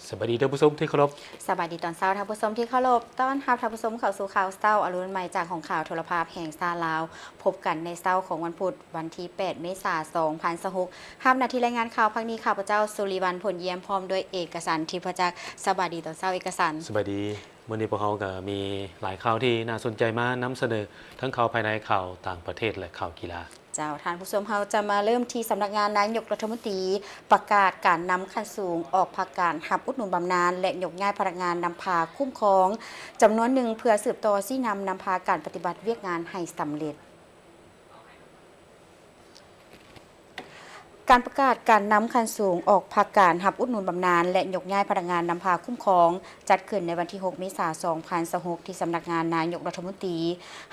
ສະບາຍດີທ່ານຜູ້ຊົມທີ່ເຄົາລົບ. ສະບາຍດີຕອນເຊົ້າທ່ານຜູ້ຊົມທີ່ເຄົາລົບ. ຕ້ອນຮັບທ່ານຜູ້ຊົມເຂົ້າສູ່ຂ່າວເຊົ້າອະລຸນໃໝ່ຈາກຫ້ອງຂ່າວໂທລະພາບແຫ່ງຊາດລາວ. ພົບກັນໃນເຊົ້າຂອງວັນພຸດ ວັນທີແປດ ເມສາ ສອງພັນຊາວຫົກ. ຮັບໜ້າທີ່ລາຍງານຂ່າວພາກນີ້ ຂ້າພະເຈົ້າ ສຸລິວັນ ພົນຢ້ຽມ ພ້ອມດ້ວຍເອກະສັນ ທິບພະຈັກ. ສະບາຍດີຕອນເຊົ້າ ເອກະສັນ. ສະບາຍດີ. ມື້ນີ້ພວກເຮົາກໍມີຫຼາຍຂ່າວທີ່ໜ້າສົນໃຈມານຳສະເໜີ ທັງຂ່າວພາຍໃນ, ຂ່າວຕ່າງປະເທດ ແລະ ຂ່າວກິລາ. ເຈົ້າ, ທ່ານຜູ້ຊົມ, ເຮົາຈະມາເລີ່ມທີ່ສຳນັກງານນາຍົກລັດຖະມົນຕີ ປະກາດການນຳຂັ້ນສູງອອກພັກການຮັບອຸດໜູນບຳນານ ແລະ ຍົກຍ້າຍພະນັກງານນຳພາຄຸ້ມຄອງຈຳນວນໜຶ່ງ ເພື່ອສືບຕໍ່ຊີ້ນຳນຳພາການປະຕິບັດວຽກງານໃຫ້ສຳເລັດ. ການປະກາດການນຳຂັ້ນສູງອອກພັກການຮັບອຸດໜູນບຳນານ ແລະ ຍົກຍ້າຍພະນັກງານນຳພາຄຸ້ມຄອງ ຈັດຂຶ້ນໃນວັນທີຫົກ ເມສາ ສອງພັນຊາວຫົກ ທີ່ສຳນັກງານນາຍົກລັດຖະມົນຕີ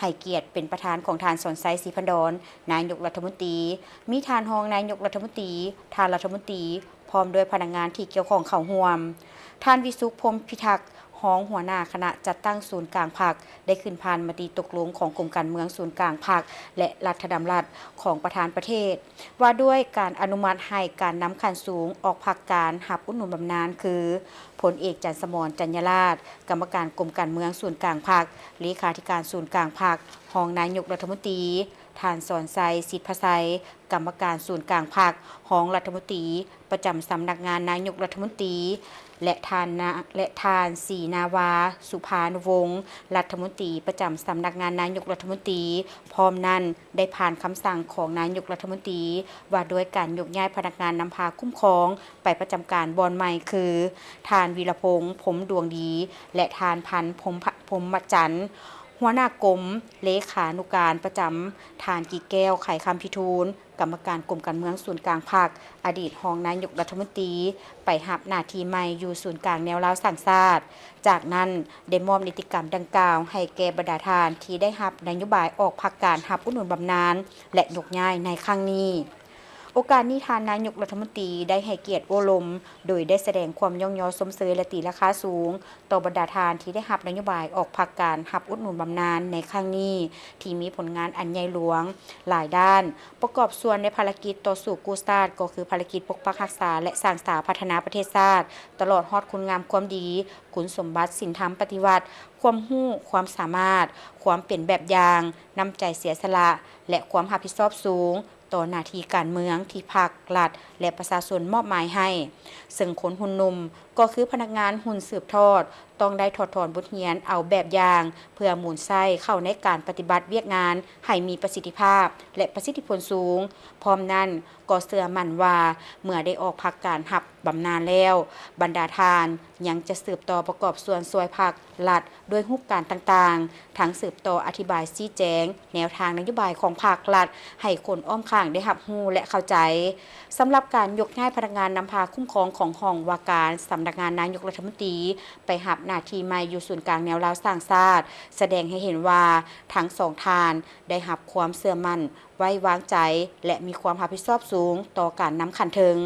ໃຫ້ກຽດເປັນປະທານຂອງທ່ານ ສອນໄຊ ສີພັນດອນ ນາຍົກລັດຖະມົນຕີ, ມີທ່ານຮອງນາຍົກລັດຖະມົນຕີ, ທ່ານລັດຖະມົນຕີ ພ້ອມດ້ວຍພະນັກງານທີ່ກ່ຽວຂ້ອງເຂົ້າຮ່ວມ. ທ່ານ ວິສຸກ ພົມພິທັກ ຮອງຫົວໜ້າຄະນະຈັດຕັ້ງສູນກາງພັກ ໄດ້ຂຶ້ນຜ່ານມະຕິຕົກລົງຂອງກົມການເມືອງສູນກາງພັກ ແລະ ລັດຖະດຳລັດຂອງປະທານປະເທດ ວ່າດ້ວຍການອະນຸມັດໃຫ້ການນຳຂັ້ນສູງອອກພັກການຮັບອຸດໜູນບຳນານ ຄື ພົນເອກ ຈັນສະໝອນ ຈັນຍາລາດ ກຳມະການກົມການເມືອງສູນກາງພັກ, ເລຂາທິການສູນກາງພັກ, ຮອງນາຍົກລັດຖະມົນຕີ, ທ່ານ ສອນໄຊ ສິດພະໄຊ ກຳມະການສູນກາງພັກ, ຮອງລັດຖະມົນຕີປະຈຳສຳນັກງານນາຍົກລັດຖະມົນຕີ ແລະ ທ່ານນາ ແລະ ທ່ານ ສີນາວາ ສຸພານຸວົງ ລັດຖະມົນຕີປະຈຳສຳນັກງານນາຍົກລັດຖະມົນຕີ. ພ້ອມນັ້ນ ໄດ້ຜ່ານຄຳສັ່ງຂອງນາຍົກລັດຖະມົນຕີ ວ່າດ້ວຍການຍົກຍ້າຍພະນັກງານນຳພາຄຸ້ມຄອງໄປປະຈຳການບ່ອນໃໝ່ ຄື ທ່ານ ວິລະພົງ ພົມດວງດີ ແລະ ທ່ານ ພັນ ພົມ ພົມມະຈັນ ຫົວໜ້າກົມ, ເລຂານຸການປະຈຳ ທ່ານ ກິແກ້ວ ໄຂຄຳພິທູນ ກຳມະການກົມການເມືອງສູນກາງພັກ, ອະດີດຮອງນາຍົກລັດຖະມົນຕີ ໄປຮັບໜ້າທີ່ໃໝ່ຢູ່ສູນກາງແນວລາວສ້າງຊາດ. ຈາກນັ້ນ ໄດ້ມອບນິຕິກຳດັ່ງກ່າວໃຫ້ແກ່ບັນດາທ່ານທີ່ໄດ້ຮັບນະໂຍບາຍອອກພັກການຮັບອຸດໜູນບຳນານ ແລະ ຍົກຍ້າຍໃນຄັ້ງນີ້. ໂອກາດນີ້ ທ່ານນາຍົກລັດຖະມົນຕີໄດ້ໃຫ້ກຽດໂອ້ລົມ ໂດຍໄດ້ສະແດງຄວາມຍ້ອງຍໍຊົມເຊີຍ ແລະ ຕີລາຄາສູງ ຕໍ່ບັນດາທ່ານທີ່ໄດ້ຮັບນະໂຍບາຍອອກພັກການຮັບອຸດໜູນບຳນານໃນຄັ້ງນີ້ ທີ່ມີຜົນງານອັນໃຫຍ່ຫຼວງຫຼາຍດ້ານ ປະກອບສ່ວນໃນພາລະກິດຕໍ່ສູ້ກູ້ຊາດ ກໍຄືພາລະກິດປົກປັກຮັກສາ ແລະ ສ້າງສາພັດທະນາປະເທດຊາດ ຕະຫຼອດຮອດຄຸນງາມຄວາມດີ, ຄຸນສົມບັດສິນທຳປະຕິວັດ, ຄວາມຮູ້, ຄວາມສາມາດ, ຄວາມເປັນແບບຢ່າງ, ນ້ຳໃຈເສຍສະຫຼະ ແລະ ຄວາມຮັບຜິດຊອບສູງ ຕໍ່ໜ້າທີ່ການເມືອງທີ່ພັກ, ລັດ ແລະ ປະຊາຊົນມອບໝາຍໃຫ້, ເຊິ່ງຄົນຮຸ່ນໜຸ່ມ ກໍຄືພະນັກງານຮຸ່ນສືບທອດ ຕ້ອງໄດ້ຖອດຖອນບົດຮຽນເອົາແບບຢ່າງ ເພື່ອໝູນໃຊ້ເຂົ້າໃນການປະຕິບັດວຽກງານໃຫ້ມີປະສິດທິພາບ ແລະ ປະສິດທິຜົນສູງ. ພ້ອມນັ້ນ ກໍເຊື່ອໝັ້ນວ່າ ເມື່ອໄດ້ອອກພັກການຮັບບຳນານແລ້ວ, ບັນດາທ່ານຍັງຈະສືບຕໍ່ປະກອບສ່ວນຊ່ວຍພັກ, ລັດ ດ້ວຍຮູບການຕ່າງໆ ທັງສືບຕໍ່ອະທິບາຍຊີ້ແຈງແນວທາງນະໂຍບາຍຂອງພັກ, ລັດ ໃຫ້ຄົນອ້ອມຂ້າງໄດ້ຮັບຮູ້ ແລະ ເຂົ້າໃຈ. ສຳລັບການຍົກຍ້າຍພະນັກງານນຳພາຄຸ້ມຄອງຂອງຫ້ອງວ່າການສຳນັກງານນາຍົກລັດຖະມົນຕີ ໄປຮັບໜ້າທີ່ໃໝ່ຢູ່ສູນກາງແນວລາວສ້າງຊາດ ສະແດງໃຫ້ເຫັນວ່າ ທັງສອງທ່ານໄດ້ຮັບຄວາມເຊື່ອໝັ້ນ ໄວ້ວາງໃຈ ແລະ ມີຄວາມຮັບຜິດຊອບສູງຕໍ່ການນຳຂັ້ນເທິງ,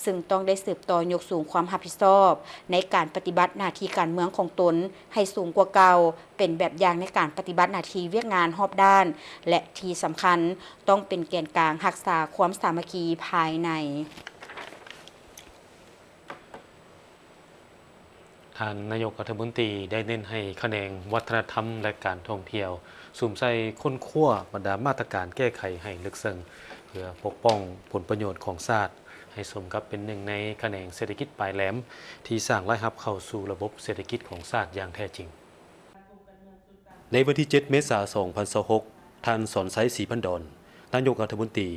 ຊຶ່ງຕ້ອງໄດ້ສືບຕໍ່ຍົກສູງຄວາມຮັບຜິດຊອບໃນການປະຕິບັດໜ້າທີ່ການເມືອງຂອງຕົນໃຫ້ສູງກວ່າເກົ່າ, ເປັນແບບຢ່າງໃນການປະຕິບັດໜ້າທີ່ວຽກງານຮອບດ້ານ ແລະ ທີ່ສຳຄັນ ຕ້ອງເປັນແກນກາງຮັກສາຄວາມສາມັກຄີພາຍໃນ. ທ່ານນາຍົກລັດຖະມົນຕີໄດ້ເນັ້ນໃຫ້ຂະແໜງວັດທະນະທຳ ແລະ ການທ່ອງທ່ຽວ ສຸມໃສ່ຄົ້ນຄວ້າບັນດາມາດຕະການແກ້ໄຂໃຫ້ເລິກເຊິ່ງ ເພື່ອປົກປ້ອງຜົນປະໂຫຍດຂອງຊາດ ໃຫ້ສົມກັບເປັນໜຶ່ງໃນຂະແໜງເສດຖະກິດປາຍແຫຼມ ທີ່ສ້າງລາຍຮັບເຂົ້າສູ່ລະບົບເສດຖະກິດຂອງຊາດຢ່າງແທ້ຈິງ. ໃນວັນທີເຈັດ ເມສາ ສອງພັນຊາວຫົກ ທ່ານ ສອນໄຊ ສີພັນດອນ ນາຍົກລັດຖະມົນຕີ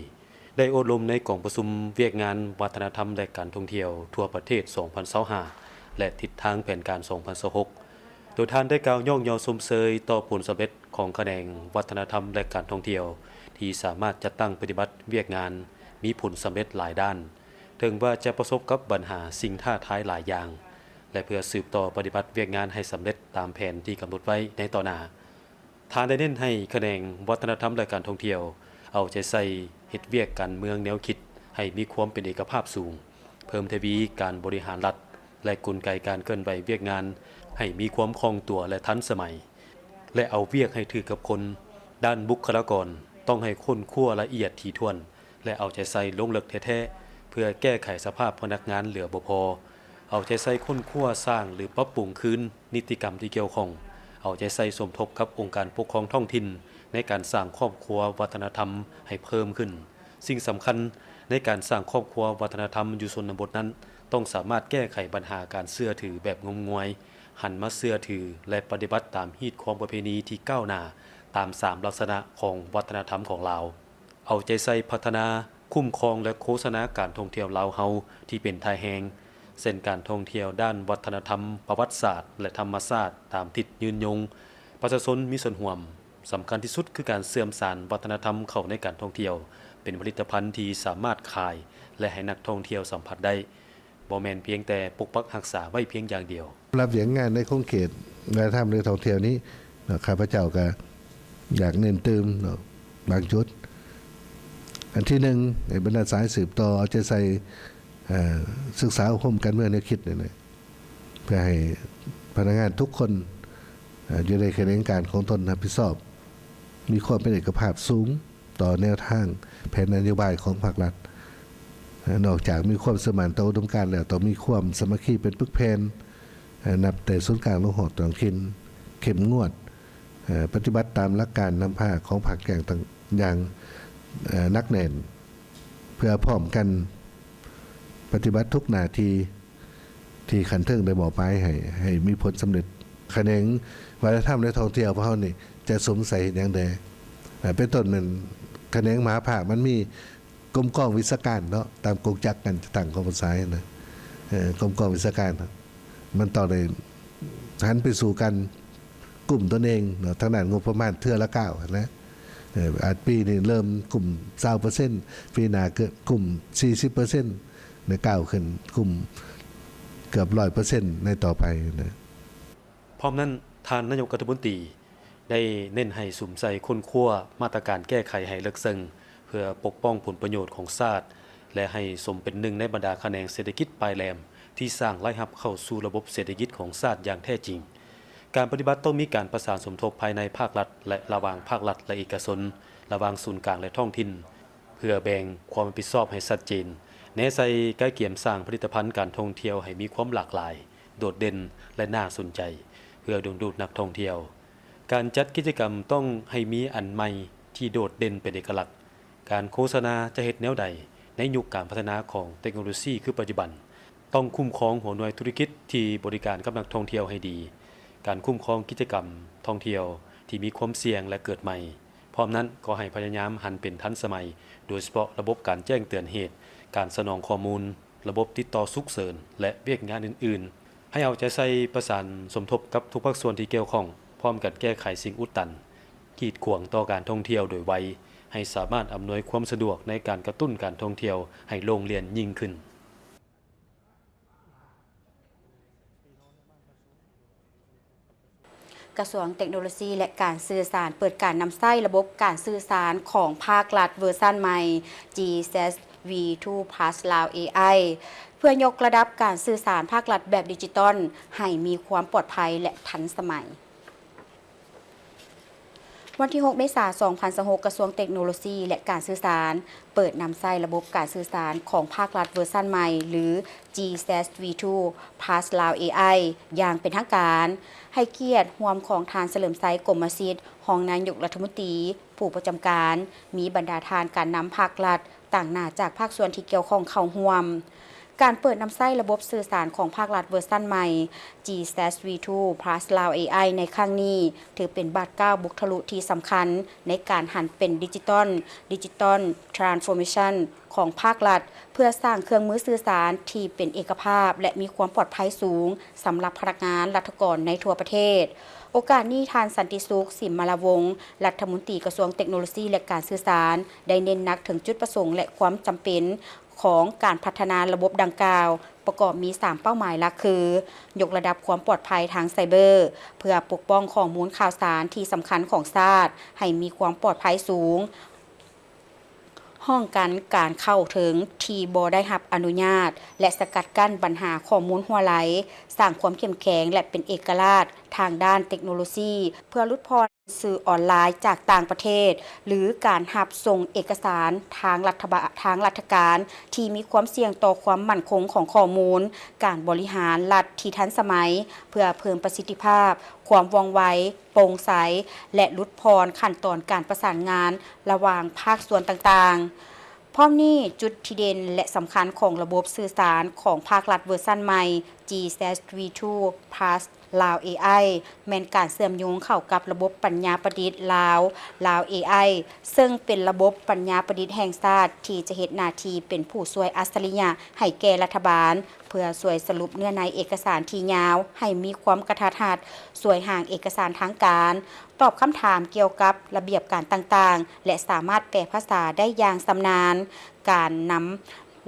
ໄດ້ໂອ້ລົມໃນກອງປະຊຸມວຽກງານວັດທະນະທຳ ແລະ ການທ່ອງທ່ຽວທົ່ວປະເທດ ສອງພັນຊາວຫ້າ ແລະ ທິດທາງແຜນການ ສອງພັນຊາວຫົກ ໂດຍທ່ານໄດ້ກ່າວຍ້ອງຍໍຊົມເຊີຍຕໍ່ຜົນສຳເລັດຂອງຂະແໜງວັດທະນະທຳ ແລະ ການທ່ອງທ່ຽວ ທີ່ສາມາດຈັດຕັ້ງປະຕິບັດວຽກງານມີຜົນສຳເລັດຫຼາຍດ້ານ, ເຖິງວ່າຈະປະສົບກັບບັນຫາສິ່ງທ້າທາຍຫຼາຍຢ່າງ ແລະ ເພື່ອສືບຕໍ່ປະຕິບັດວຽກງານໃຫ້ສຳເລັດຕາມແຜນທີ່ກຳນົດໄວ້ໃນຕໍ່ໜ້າ. ທ່ານໄດ້ເນັ້ນໃຫ້ຂະແໜງວັດທະນະທຳ ແລະ ການທ່ອງທ່ຽວ ເອົາໃຈໃສ່ເຮັດວຽກການເມືອງແນວຄິດໃຫ້ມີຄວາມເປັນເອກະພາບສູງ, ເພີ່ມທະວີການບໍລິຫານລັດ ແລະ ກົນໄກການເຄື່ອນໄຫວວຽກງານໃຫ້ມີຄວາມຄ່ອງຕົວ ແລະ ທັນສະໄໝ ແລະ ເອົາວຽກໃຫ້ຖືກກັບຄົນ. ດ້ານບຸກຄະລາກອນ ຕ້ອງໃຫ້ຄົ້ນຄວ້າລະອຽດຖີ່ຖ້ວນ ແລະ ເອົາໃຈໃສ່ລົງເລິກແທ້ໆ ເພື່ອແກ້ໄຂສະພາບພະນັກງານເຫຼືອບໍ່ພໍ, ເອົາໃຈໃສ່ຄົ້ນຄວ້າສ້າງ ຫຼື ປັບປຸງຄືນນິຕິກຳທີ່ກ່ຽວຂ້ອງ, ເອົາໃຈໃສ່ສົມທົບກັບອົງການປົກຄອງທ້ອງຖິ່ນ ໃນການສ້າງຄອບຄົວວັດທະນະທຳໃຫ້ເພີ່ມຂຶ້ນ. ສິ່ງສຳຄັນໃນການສ້າງຄອບຄົວວັດທະນະທຳຢູ່ຊົນນະບົດນັ້ນ ຕ້ອງສາມາດແກ້ໄຂບັນຫາການເຊື່ອຖືແບບງົມງວາຍ, ຫັນມາເຊື່ອຖື ແລະ ປະຕິບັດຕາມຮີດຄອງປະເພນີທີ່ກ້າວໜ້າຕາມສາມລັກສະນະຂອງວັດທະນະທຳຂອງລາວ. ເອົາໃຈໃສ່ພັດທະນາ, ຄຸ້ມຄອງ ແລະ ໂຄສະນາການທ່ອງທ່ຽວລາວເຮົາທີ່ເປັນທ່າແຮງ, ເຊັ່ນ ການທ່ອງທ່ຽວດ້ານວັດທະນະທຳ, ປະຫວັດສາດ ແລະ ທຳມະຊາດຕາມທິດຍືນຍົງ, ປະຊາຊົນມີສ່ວນຮ່ວມ. ສຳຄັນທີ່ສຸດຄືການເຊື່ອມສານວັດທະນະທຳເຂົ້າໃນການທ່ອງທ່ຽວ, ເປັນຜະລິດຕະພັນທີ່ສາມາດຂາຍ ແລະ ໃຫ້ນັກທ່ອງທ່ຽວສຳຜັດໄດ້, ບໍ່ແມ່ນພຽງແຕ່ປົກປັກຮັກສາໄວ້ພຽງຢ່າງດຽວ. ສຳລັບວຽກງານໃນຂົງເຂດວັດທະນະທຳ ແລະ ທ່ອງທ່ຽວນີ້ເນາະ, ຂ້າພະເຈົ້າກໍຢາກເນັ້ນຕື່ມເນາະ ບາງຈຸດ. ອັນທີໜຶ່ງ, ໃຫ້ບັນດາສາຍສືບຕໍ່ເອົາໃຈໃສ່ ເອີ ສຶກສາອົບຮົມການເມືອງແນວຄິດນີ້ນະ ເພື່ອໃຫ້ພະນັກງານທຸກຄົນ ເອີ ຢູ່ໃນຂະແໜງການຂອງຕົນຮັບຜິດຊອບ, ມີຄວາມເປັນເອກະພາບສູງຕໍ່ແນວທາງແຜນນະໂຍບາຍຂອງພາກລັດ. ເອີ ນອກຈາກມີຄວາມເຊື່ອໝັ້ນຕໍ່ອຸດົມການແລ້ວ, ຕ້ອງມີຄວາມສາມັກຄີເປັນປຶກແຜ່ນ, ເອີ ນັບແຕ່ສູນກາງລົງຮອດທ້ອງຖິ່ນ, ເຂັ້ມງວດ ເອີ ປະຕິບັດຕາມຫຼັກການນຳພາຂອງພາກແຈ້ງຕ່າງຢ່າງ ເອີ ໜັກແໜ້ນ ເພື່ອພ້ອມກັນປະຕິບັດທຸກໜ້າທີ່ ທີ່ຂັ້ນເທິງໄດ້ມອບໝາຍໃຫ້ ໃຫ້ມີຜົນສຳເລັດ. ຂະແໜງວັດທະນະທຳ ແລະ ທ່ອງທ່ຽວພວກເຮົານີ້ຈະສຸມໃສ່ເຮັດຫຍັງແດ່? ເປັນຕົ້ນແມ່ນຂະແໜງມະຫາພາກ ມັນມີກົມກອງວິຊາການເນາະ ຕາມກົງຈັກການຈັດຕັ້ງຂອງພາສານະ ເອີ ກົມກອງວິຊາການ ມັນຕ້ອງໄດ້ຫັນໄປສູ່ການ ກຸ່ມຕົນເອງເນາະ ທາງດ້ານງົບປະມານເທື່ອລະກ້າວຫັ້ນແຫຼະ. ເອີ ອາດປີນີ້ເລີ່ມກຸ່ມຊາວເປີເຊັນ ປີໜ້າເກີດກຸ່ມສີ່ສິບເປີເຊັນ ແລະ ກ້າວຂຶ້ນກຸ່ມເກືອບຮ້ອຍເປີເຊັນໃນຕໍ່ໄປນະ. ພ້ອມນັ້ນ, ທ່ານນາຍົກລັດຖະມົນຕີໄດ້ເນັ້ນໃຫ້ສຸມໃສ່ຄົ້ນຄວ້າມາດຕະການແກ້ໄຂໃຫ້ເລິກເຊິ່ງ ເພື່ອປົກປ້ອງຜົນປະໂຫຍດຂອງຊາດ ແລະ ໃຫ້ສົມເປັນໜຶ່ງໃນບັນດາຂະແໜງເສດຖະກິດປາຍແຫຼມ ທີ່ສ້າງລາຍຮັບເຂົ້າສູ່ລະບົບເສດຖະກິດຂອງຊາດຢ່າງແທ້ຈິງ. ການປະຕິບັດຕ້ອງມີການປະສານສົມທົບພາຍໃນພາກລັດ ແລະ ລະຫວ່າງພາກລັດ ແລະ ເອກະຊົນ, ລະຫວ່າງສູນກາງ ແລະ ທ້ອງຖິ່ນ, ເພື່ອແບ່ງຄວາມຮັບຜິດຊອບໃຫ້ຊັດເຈນ, ແນໃສ່ກະກຽມສ້າງຜະລິດຕະພັນການທ່ອງທ່ຽວໃຫ້ມີຄວາມຫຼາກຫຼາຍ, ໂດດເດັ່ນ ແລະ ໜ້າສົນໃຈ, ເພື່ອດຶງດູດນັກທ່ອງທ່ຽວ. ການຈັດກິດຈະກຳຕ້ອງໃຫ້ມີອັນໃໝ່ທີ່ໂດດເດັ່ນເປັນເອກະລັກ. ການໂຄສະນາຈະເຮັດແນວໃດໃນຍຸກການພັດທະນາຂອງເຕັກໂນໂລຊີຄືປັດຈຸບັນ? ຕ້ອງຄຸ້ມຄອງຫົວໜ່ວຍທຸລະກິດທີ່ບໍລິການກັບນັກທ່ອງທ່ຽວໃຫ້ດີ. ການຄຸ້ມຄອງກິດຈະກຳທ່ອງທ່ຽວທີ່ມີຄວາມສ່ຽງ ແລະ ເກີດໃໝ່. ພ້ອມນັ້ນກໍໃຫ້ພະຍາຍາມຫັນເປັນທັນສະໄໝ, ໂດຍສະເພາະລະບົບການແຈ້ງເຕືອນເຫດ, ການສະໜອງຂໍ້ມູນ, ລະບົບຕິດຕໍ່ສຸກເສີນ ແລະ ວຽກງານອື່ນໆ. ໃຫ້ເອົາໃຈໃສ່ປະສານສົມທົບກັບທຸກພາກສ່ວນທີ່ກ່ຽວຂ້ອງ, ພ້ອມກັນແກ້ໄຂສິ່ງອຸດຕັນ, ກີດຂວາງຕໍ່ການທ່ອງທ່ຽວໂດຍໄວ, ໃຫ້ສາມາດອຳນວຍຄວາມສະດວກໃນການກະຕຸ້ນການທ່ອງທ່ຽວໃຫ້ໂລ່ງລ່ຽນຍິ່ງຂຶ້ນ. ກະຊວງເຕັກໂນໂລຊີ ແລະ ການສື່ສານ ເປີດການນຳໃຊ້ລະບົບການສື່ສານຂອງພາກລັດເວີຊັນໃໝ່ GSAT V two Plus Lao AI ເພື່ອຍົກລະດັບການສື່ສານພາກລັດແບບດິຈິຕອນ ໃຫ້ມີຄວາມປອດໄພ ແລະ ທັນສະໄໝ. ວັນທີຫົກ ເມສາ ສອງພັນຊາວຫົກ ກະຊວງເຕັກໂນໂລຊີ ແລະ ການສື່ສານ ເປີດນຳໃຊ້ລະບົບການສື່ສານຂອງພາກລັດເວີຊັນໃໝ່ ຫຼື GSAT V two Plus Lao AI ຢ່າງເປັນທາງການ. ໃຫ້ກຽດຮ່ວມຂອງທ່ານ ສະເຫຼີມໄຊ ກົມມະສິດ ຮອງນາຍົກລັດຖະມົນຕີ ຜູ້ປະຈຳການ, ມີບັນດາທ່ານການນຳພາກລັດ, ຕາງໜ້າຈາກພາກສ່ວນທີ່ກ່ຽວຂ້ອງເຂົ້າຮ່ວມ. ການເປີດນຳໃຊ້ລະບົບສື່ສານຂອງພາກລັດເວີຊັນໃໝ່ GSAT V two Plus Lao AI ໃນຄັ້ງນີ້ ຖືເປັນບາດກ້າວບຸກທະລຸທີ່ສຳຄັນໃນການຫັນເປັນດິຈິຕອນ Digital Transformation ຂອງພາກລັດ ເພື່ອສ້າງເຄື່ອງມືສື່ສານທີ່ເປັນເອກະພາບ ແລະ ມີຄວາມປອດໄພສູງ ສຳລັບພະນັກງານລັດຖະກອນໃນທົ່ວປະເທດ. ໂອກາດນີ້ ທ່ານ ສັນຕິສຸກ ສິມມາລາວົງ ລັດຖະມົນຕີກະຊວງເຕັກໂນໂລຊີ ແລະ ການສື່ສານ ໄດ້ເນັ້ນໜັກເຖິງຈຸດປະສົງ ແລະ ຄວາມຈຳເປັນຂອງການພັດທະນາລະບົບດັ່ງກ່າວ, ປະກອບມີສາມເປົ້າໝາຍຫຼັກຄື ຍົກລະດັບຄວາມປອດໄພທາງໄຊເບີ ເພື່ອປົກປ້ອງຂໍ້ມູນຂ່າວສານທີ່ສຳຄັນຂອງຊາດໃຫ້ມີຄວາມປອດໄພສູງ, ປ້ອງກັນການເຂົ້າເຖິງທີ່ບໍ່ໄດ້ຮັບອະນຸຍາດ ແລະ ສະກັດກັ້ນບັນຫາຂໍ້ມູນຮົ່ວໄຫຼ, ສ້າງຄວາມເຂັ້ມແຂງ ແລະ ເປັນເອກະລາດທາງດ້ານເຕັກໂນໂລຊີ ເພື່ອຫຼຸດຜ່ອນ ສື່ອອນລາຍຈາກຕ່າງປະເທດ ຫຼື ການຮັບສົ່ງເອກະສານທາງລັດຖະບາ ທາງລັດຖະການທີ່ມີຄວາມສ່ຽງຕໍ່ຄວາມໝັ້ນຄົງຂອງຂໍ້ມູນ, ການບໍລິຫານລັດທີ່ທັນສະໄໝ ເພື່ອເພີ່ມປະສິດທິພາບ, ຄວາມວ່ອງໄວ, ໂປ່ງໃສ ແລະ ຫຼຸດຜ່ອນຂັ້ນຕອນການປະສານງານລະຫວ່າງພາກສ່ວນຕ່າງໆ. ພ້ອມນີ້, ຈຸດທີ່ເດັ່ນ ແລະ ສຳຄັນຂອງລະບົບສື່ສານຂອງພາກລັດເວີຊັນໃໝ່ GSAT V two Plus Lao AI ແມ່ນການເຊື່ອມໂຍງເຂົ້າກັບລະບົບປັນຍາປະດິດລາວ Lao AI ເຊິ່ງເປັນລະບົບປັນຍາປະດິດແຫ່ງຊາດທີ່ຈະເຮັດໜ້າທີ່ເປັນຜູ້ຊ່ວຍອັດສະລິຍະໃຫ້ແກ່ລັດຖະບານ ເພື່ອຊ່ວຍສະຫຼຸບເນື້ອໃນເອກະສານທີ່ຍາວໃຫ້ມີຄວາມກະທັດຮັດ, ຊ່ວຍຮ່າງເອກະສານທາງການ, ຕອບຄຳຖາມກ່ຽວກັບລະບຽບການຕ່າງໆ ແລະ ສາມາດແປພາສາໄດ້ຢ່າງຊຳນານ. ການນຳ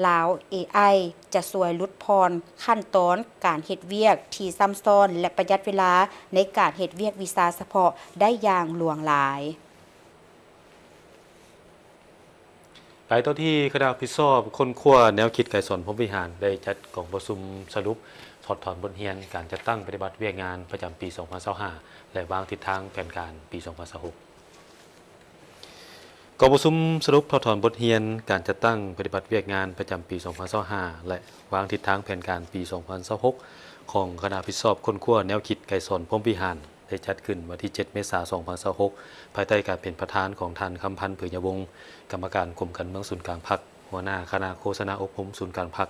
Lao AI ຈະຊ່ວຍຫຼຸດຜ່ອນຂັ້ນຕອນການເຮັດວຽກທີ່ຊ້ຳຊ້ອນ ແລະ ປະຢັດເວລາໃນການເຮັດວຽກວິຊາສະເພາະໄດ້ຢ່າງຫຼວງຫຼາຍ. ໄປຕໍ່ທີ່ຄະນະຮັບຜິດຊອບຄົ້ນຄວ້າແນວຄິດໄກສອນພົມວິຫານ ໄດ້ຈັດກອງປະຊຸມສະຫຼຸບຖອດຖອນບົດຮຽນການຈັດຕັ້ງປະຕິບັດວຽກງານປະຈຳປີສອງພັນຊາວຫ້າ ແລະ ວາງທິດທາງແຜນການປີສອງພັນຊາວຫົກ. ກອງປະຊຸມສະຫຼຸບຖອດຖອນບົດຮຽນການຈັດຕັ້ງປະຕິບັດວຽກງານປະຈຳປີສອງພັນຊາວຫ້າ ແລະ ວາງທິດທາງແຜນການປີສອງພັນຊາວຫົກ ຂອງຄະນະຮັບຜິດຊອບຄົ້ນຄວ້າແນວຄິດໄກສອນພົມວິຫານ ໄດ້ຈັດຂຶ້ນວັນທີເຈັດ ເມສາ ສອງພັນຊາວຫົກ ພາຍໃຕ້ການເປັນປະທານຂອງທ່ານ ຄຳພັນ ເຜີຍຍະວົງ ກຳມະການກົມການເມືອງສູນກາງພັກ, ຫົວໜ້າຄະນະໂຄສະນາອົບຮົມສູນກາງພັກ,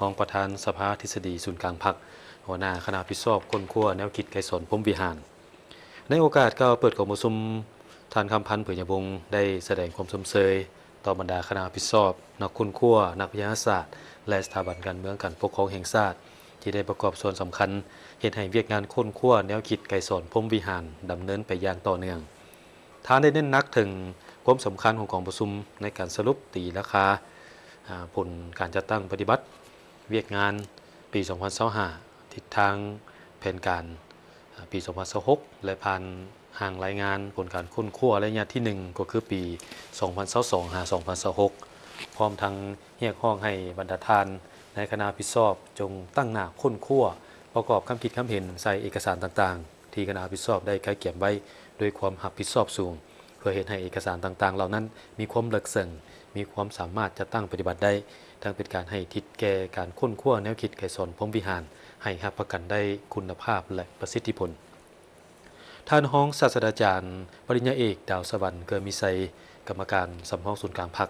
ຮອງປະທານສະພາທິດສະດີສູນກາງພັກ, ຫົວໜ້າຄະນະຮັບຜິດຊອບຄົ້ນຄວ້າແນວຄິດໄກສອນພົມວິຫານ. ໃນໂອກາດກ່າວເປີດກອງປະຊຸມ, ທ່ານ ຄຳພັນ ເຜີຍຍະວົງ ໄດ້ສະແດງຄວາມຊົມເຊີຍຕໍ່ບັນດາຄະນະຮັບຜິດຊອບ, ນັກຄົ້ນຄວ້າ, ນັກວິທະຍາສາດ ແລະ ສະຖາບັນການເມືອງການປົກຄອງແຫ່ງຊາດ ທີ່ໄດ້ປະກອບສ່ວນສຳຄັນເຮັດໃຫ້ວຽກງານຄົ້ນຄວ້າແນວຄິດໄກສອນພົມວິຫານດຳເນີນໄປຢ່າງຕໍ່ເນື່ອງ. ທ່ານໄດ້ເນັ້ນໜັກເຖິງຄວາມສຳຄັນຂອງກອງປະຊຸມໃນການສະຫຼຸບຕີລາຄາ, ອາ, ຜົນການຈັດຕັ້ງປະຕິບັດວຽກງານປີສອງພັນຊາວຫ້າ, ທິດທາງແຜນການ ອາ, ປີສອງພັນຊາວຫົກ ແລະ ຜ່ານຮ່າງລາຍງານຜົນການຄົ້ນຄວ້າໄລຍະທີໜຶ່ງ ກໍຄືປີສອງພັນຊາວສອງ ຫາ ສອງພັນຊາວຫົກ ພ້ອມທັງຮຽກຮ້ອງໃຫ້ບັນດາທ່ານໃນຄະນະຮັບຜິດຊອບ ຈົ່ງຕັ້ງໜ້າຄົ້ນຄວ້າ, ປະກອບຄຳຄິດຄຳເຫັນໃສ່ເອກະສານຕ່າງໆ ທີ່ຄະນະຮັບຜິດຊອບໄດ້ກະກຽມໄວ້ດ້ວຍຄວາມຮັບຜິດຊອບສູງ, ເພື່ອເຮັດໃຫ້ເອກະສານຕ່າງໆເຫຼົ່ານັ້ນມີຄວາມເລິກເຊິ່ງ, ມີຄວາມສາມາດຈັດຕັ້ງປະຕິບັດໄດ້, ທັງເປັນການໃຫ້ທິດແກ່ການຄົ້ນຄວ້າແນວຄິດໄກສອນພົມວິຫານ ໃຫ້ຮັບປະກັນໄດ້ຄຸນນະພາບ ແລະ ປະສິດທິຜົນ. ທ່ານຮອງສາດສະດາຈານ ປະລິນຍາເອກ ດາວສະຫວັນ ເກືອມີໄຊ, ກຳມະການສຳຮອງສູນກາງພັກ,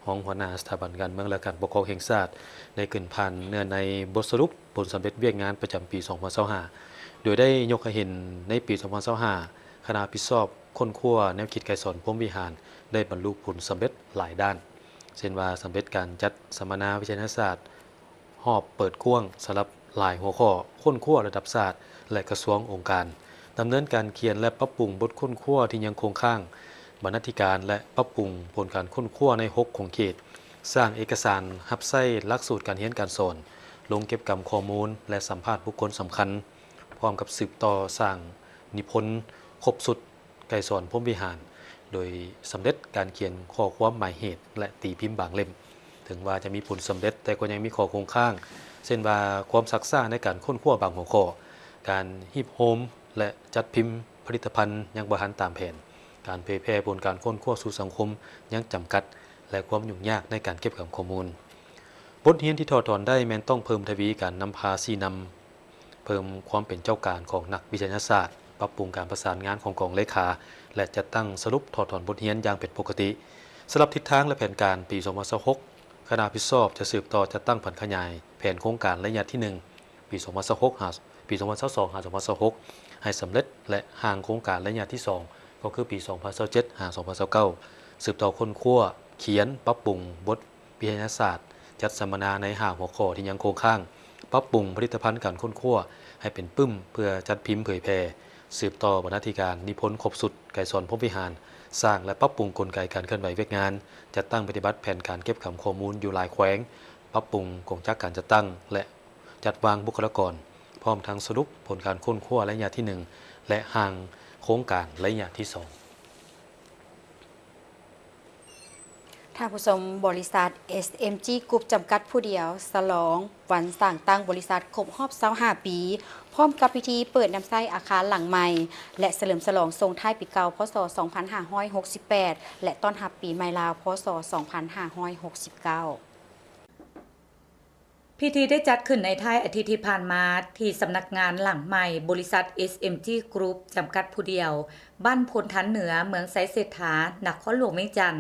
ຮອງຫົວໜ້າສະຖາບັນການເມືອງ ແລະ ການປົກຄອງແຫ່ງຊາດ ໄດ້ຂຶ້ນຜ່ານເນື້ອໃນບົດສະຫຼຸບຜົນສຳເລັດວຽກງານປະຈຳປີສອງພັນຊາວຫ້າ ໂດຍໄດ້ຍົກໃຫ້ເຫັນໃນປີສອງພັນຊາວຫ້າ ຄະນະຮັບຜິດຊອບຄົ້ນຄວ້າແນວຄິດໄກສອນພົມວິຫານ ໄດ້ບັນລຸຜົນສຳເລັດຫຼາຍດ້ານ, ເຊັ່ນວ່າ ສຳເລັດການຈັດສຳມະນາວິທະຍາສາດຮອບເປີດກວ້າງສຳລັບຫຼາຍຫົວຂໍ້, ຄົ້ນຄວ້າລະດັບຊາດ ແລະ ກະຊວງອົງການ, ດຳເນີນການຂຽນ ແລະ ປັບປຸງບົດຄົ້ນຄວ້າທີ່ຍັງຄົງຄ້າງ, ບັນນາທິການ ແລະ ປັບປຸງຜົນການຄົ້ນຄວ້າໃນຫົກຂົງເຂດ, ສ້າງເອກະສານຮັບໃຊ້ຫຼັກສູດການຮຽນການສອນ, ລົງເກັບກຳຂໍ້ມູນ ແລະ ສຳພາດບຸກຄົນສຳຄັນ, ພ້ອມກັບສືບຕໍ່ສ້າງນິພົນຄົບຊຸດໄກສອນພົມວິຫານ, ໂດຍສຳເລັດການຂຽນຂໍ້ຄວາມໝາຍເຫດ ແລະ ຕີພິມບາງເຫຼັ້ມ. ເຖິງວ່າຈະມີຜົນສຳເລັດ, ແຕ່ກໍຍັງມີຂໍ້ຄົງຄ້າງ, ເຊັ່ນວ່າ ຄວາມຊັກຊ້າໃນການຄົ້ນຄວ້າບາງຫົວຂໍ້, ການຮີບໂຮມ ແລະ ຈັດພິມຜະລິດຕະພັນຍັງບໍ່ທັນຕາມແຜນ, ການເຜີຍແຜ່ຜົນການຄົ້ນຄວ້າສູ່ສັງຄົມຍັງຈຳກັດ ແລະ ຄວາມຫຍຸ້ງຍາກໃນການເກັບກຳຂໍ້ມູນ. ບົດຮຽນທີ່ຖອດຖອນໄດ້ແມ່ນຕ້ອງເພີ່ມທະວີການນຳພາຊີ້ນຳ, ເພີ່ມຄວາມເປັນເຈົ້າການຂອງນັກວິທະຍາສາດ, ປັບປຸງການປະສານງານຂອງກອງເລຂາ ແລະ ຈັດຕັ້ງສະຫຼຸບຖອດຖອນບົດຮຽນຢ່າງເປັນປົກກະຕິ. ສຳລັບທິດທາງ ແລະ ແຜນການປີສອງພັນຊາວຫົກ, ຄະນະຮັບຜິດຊອບຈະສືບຕໍ່ຈັດຕັ້ງຜັນຂະຫຍາຍແຜນໂຄງການໄລຍະທີໜຶ່ງ ປີສອງພັນຊາວຫົກ ຫາ ປີສອງພັນຊາວສອງ ຫາ ສອງພັນຊາວຫົກ ໃຫ້ສຳເລັດ ແລະ ຮ່າງໂຄງການໄລຍະທີສອງ ກໍຄືປີສອງພັນຊາວເຈັດ ຫາ ສອງພັນຊາວເກົ້າ ສືບຕໍ່ຄົ້ນຄວ້າ, ຂຽນ, ປັບປຸງບົດວິທະຍາສາດ, ຈັດສຳມະນາໃນຫ້າຫົວຂໍ້ທີ່ຍັງຄົງຄ້າງ, ປັບປຸງຜະລິດຕະພັນການຄົ້ນຄວ້າໃຫ້ເປັນປຶ້ມເພື່ອຈັດພິມເຜີຍແຜ່, ສືບຕໍ່ບັນນາທິການນິພົນຄົບຊຸດໄກສອນພົມວິຫານ, ສ້າງ ແລະ ປັບປຸງກົນໄກການເຄື່ອນໄຫວວຽກງານ, ຈັດຕັ້ງປະຕິບັດແຜນການເກັບກຳຂໍ້ມູນຢູ່ຫຼາຍແຂວງ, ປັບປຸງກົງຈັກການຈັດຕັ້ງ ແລະ ຈັດວາງບຸກຄະລາກອນ, ພ້ອມທັງສະຫຼຸບຜົນການຄົ້ນຄວ້າໄລຍະທີໜຶ່ງ ແລະ ຮ່າງໂຄງການໄລຍະທີສອງ. ທ່ານຜູ້ຊົມ, ບໍລິສັດ ເອສເອັມຈີ ກຣຸບ ຈຳກັດຜູ້ດຽວ ສະຫຼອງວັນສ້າງຕັ້ງບໍລິສັດຄົບຮອບຊາວຫ້າປີ ພ້ອມກັບພິທີເປີດນຳໃຊ້ອາຄານຫຼັງໃໝ່ ແລະ ສະເຫຼີມສະຫຼອງສົ່ງທ້າຍປີເກົ່າ ພ.ສ. ສອງພັນຫ້າຮ້ອຍຫົກສິບແປດ ແລະ ຕ້ອນຮັບປີໃໝ່ລາວ ພ.ສ. ສອງພັນຫ້າຮ້ອຍຫົກສິບເກົ້າ. ພິທີໄດ້ຈັດຂຶ້ນໃນທ້າຍອາທິດທີ່ຜ່ານມາ ທີ່ສຳນັກງານຫຼັງໃໝ່ ບໍລິສັດ ເອສເອັມຈີ ກຣຸບ ຈຳກັດຜູ້ດຽວ ບ້ານໂພນທັນເໜືອ ເມືອງໄຊເສດຖາ ນະຄອນຫຼວງວຽງຈັນ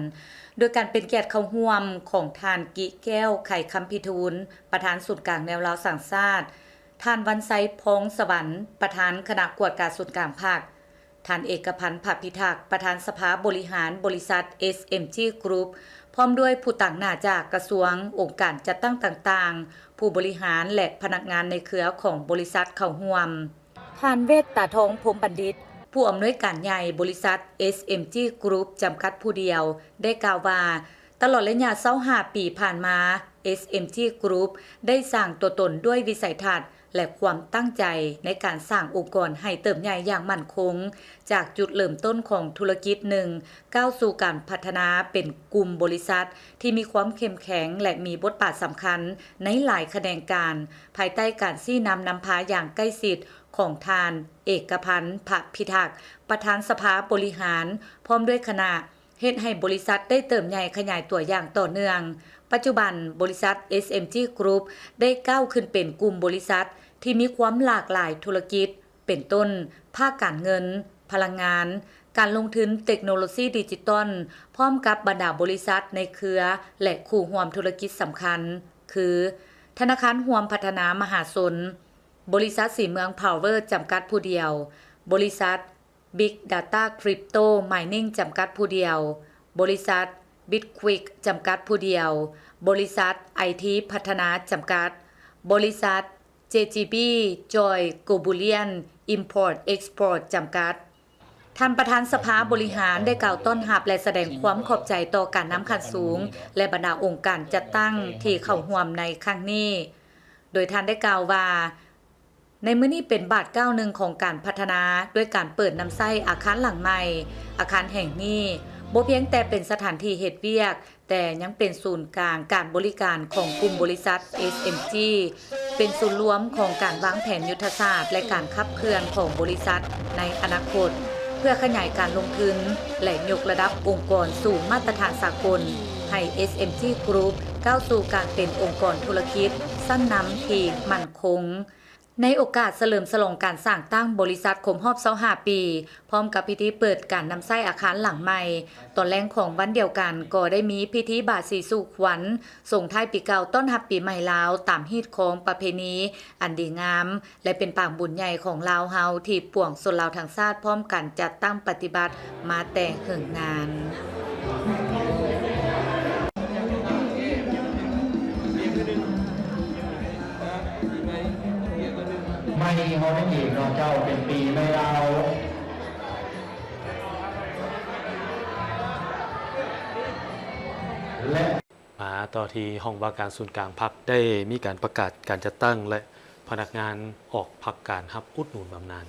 ໂດຍການເປັນກຽດເຂົ້າຮ່ວມຂອງທ່ານ ກິແກ້ວ ໄຂຄຳພິທູນ ປະທານສູນກາງແນວລາວສ້າງຊາດ, ທ່ານ ວັນໄຊ ພອງສະຫວັນ ປະທານຄະນະກວດກາສູນກາງພັກ, ທ່ານ ເອກະພັນ ພະພິທັກ ປະທານສະພາບໍລິຫານບໍລິສັດ ເອສເອັມຈີ ກຣຸບ ພ້ອມດ້ວຍຜູ້ຕາງໜ້າຈາກກະຊວງ, ອົງການຈັດຕັ້ງຕ່າງໆ, ຜູ້ບໍລິຫານ ແລະ ພະນັກງານໃນເຄືອຂອງບໍລິສັດເຂົ້າຮ່ວມ. ທ່ານ ເວດຕາທອງ ພົມບັນດິດ ຜູ້ອຳນວຍການໃຫຍ່ບໍລິສັດ ເອສເອັມຈີ ກຣຸບ ຈຳກັດຜູ້ດຽວ ໄດ້ກ່າວວ່າ ຕະຫຼອດໄລຍະຊາວຫ້າປີຜ່ານມາ, ເອສເອັມຈີ ກຣຸບ ໄດ້ສ້າງຕົວຕົນດ້ວຍວິໄສທັດ ແລະ ຄວາມຕັ້ງໃຈໃນການສ້າງອົງກອນໃຫ້ເຕີບໃຫຍ່ຢ່າງໝັ້ນຄົງ, ຈາກຈຸດເລີ່ມຕົ້ນຂອງທຸລະກິດໜຶ່ງ ກ້າວສູ່ການພັດທະນາເປັນກຸ່ມບໍລິສັດທີ່ມີຄວາມເຂັ້ມແຂງ ແລະ ມີບົດບາດສຳຄັນໃນຫຼາຍຂະແໜງການ, ພາຍໃຕ້ການຊີ້ນຳນຳພາຢ່າງໃກ້ຊິດຂອງທ່ານ ເອກະພັນ ພະພິທັກ ປະທານສະພາບໍລິຫານ ພ້ອມດ້ວຍຄະນະ, ເຮັດໃຫ້ບໍລິສັດໄດ້ເຕີບໃຫຍ່ຂະຫຍາຍຕົວຢ່າງຕໍ່ເນື່ອງ. ປັດຈຸບັນ, ບໍລິສັດ ເອສເອັມຈີ ກຣຸບ ໄດ້ກ້າວຂຶ້ນເປັນກຸ່ມບໍລິສັດທີ່ມີຄວາມຫຼາກຫຼາຍທຸລະກິດ, ເປັນຕົ້ນ ພາກການເງິນ, ພະລັງງານ, ການລົງທຶນເຕັກໂນໂລຊີດິຈິຕອນ, ພ້ອມກັບບັນດາບໍລິສັດໃນເຄືອ ແລະ ຄູ່ຮ່ວມທຸລະກິດສຳຄັນ ຄື ທະນາຄານຮ່ວມພັດທະນາມະຫາຊົນ, ບໍລິສັດສີເມືອງພາວເວີ ຈຳກັດຜູ້ດຽວ, ບໍລິສັດ ບິກດາຕ້າຄຣິບໂຕມາຍນິງ ຈຳກັດຜູ້ດຽວ, ບໍລິສັດ ບິດຄວິກ ຈຳກັດຜູ້ດຽວ, ບໍລິສັດ ໄອທີພັດທະນາ ຈຳກັດ, ບໍລິສັດ ເຈຈີບີ ຈອຍ ໂກບູລຽນ ອິມພອດ ເອັກສະພອດ ຈຳກັດ. ທ່ານປະທານສະພາບໍລິຫານໄດ້ກ່າວຕ້ອນຮັບ ແລະ ສະແດງຄວາມຂອບໃຈຕໍ່ການນຳຂັ້ນສູງ ແລະ ບັນດາອົງການຈັດຕັ້ງທີ່ເຂົ້າຮ່ວມໃນຄັ້ງນີ້, ໂດຍທ່ານໄດ້ກ່າວວ່າ ໃນມື້ນີ້ເປັນບາດກ້າວໜຶ່ງຂອງການພັດທະນາ ດ້ວຍການເປີດນຳໃຊ້ອາຄານຫຼັງໃໝ່. ອາຄານແຫ່ງນີ້ບໍ່ພຽງແຕ່ເປັນສະຖານທີ່ເຮັດວຽກ, ແຕ່ຍັງເປັນສູນກາງການບໍລິການຂອງກຸ່ມບໍລິສັດ ເອສເອັມຈີ, ເປັນສູນລວມຂອງການວາງແຜນຍຸດທະສາດ ແລະ ການຂັບເຄື່ອນຂອງບໍລິສັດໃນອະນາຄົດ, ເພື່ອຂະຫຍາຍການລົງທຶນ ແລະ ຍົກລະດັບອົງກອນສູ່ມາດຕະຖານສາກົນ, ໃຫ້ ເອສເອັມຈີ ກຣຸບ ກ້າວສູ່ການເປັນອົງກອນທຸລະກິດຊັ້ນນຳທີ່ໝັ້ນຄົງ. ໃນໂອກາດສະເຫຼີມສະຫຼອງການສ້າງຕັ້ງບໍລິສັດຄົບຮອບຊາວຫ້າປີ, ພ້ອມກັບພິທີເປີດການນຳໃຊ້ອາຄານຫຼັງໃໝ່, ຕອນແລງຂອງວັນດຽວກັນກໍໄດ້ມີພິທີບາດສີສູ່ຂວັນ ສົ່ງທ້າຍປີເກົ່າ ຕ້ອນຮັບປີໃໝ່ລາວ ຕາມຮີດຄອງປະເພນີອັນດີງາມ ແລະ ເປັນປາງບຸນໃຫຍ່ຂອງລາວເຮົາ ທີ່ປວງຊົນລາວທັງຊາດພ້ອມກັນຈັດຕັ້ງປະຕິບັດມາແຕ່ເຫິງນານ. ໃໝ່ເຮົາໄດ້ເອງເນາະເຈົ້າ ເປັນປີໃໝ່ລາວ ແລະ ມາຕໍ່ທີ່ຫ້ອງວ່າການສູນກາງພັກ ໄດ້ມີການປະກາດການຈັດຕັ້ງ ແລະ ພະນັກງານອອກພັກການຮັບອຸດໜູນບຳນານ.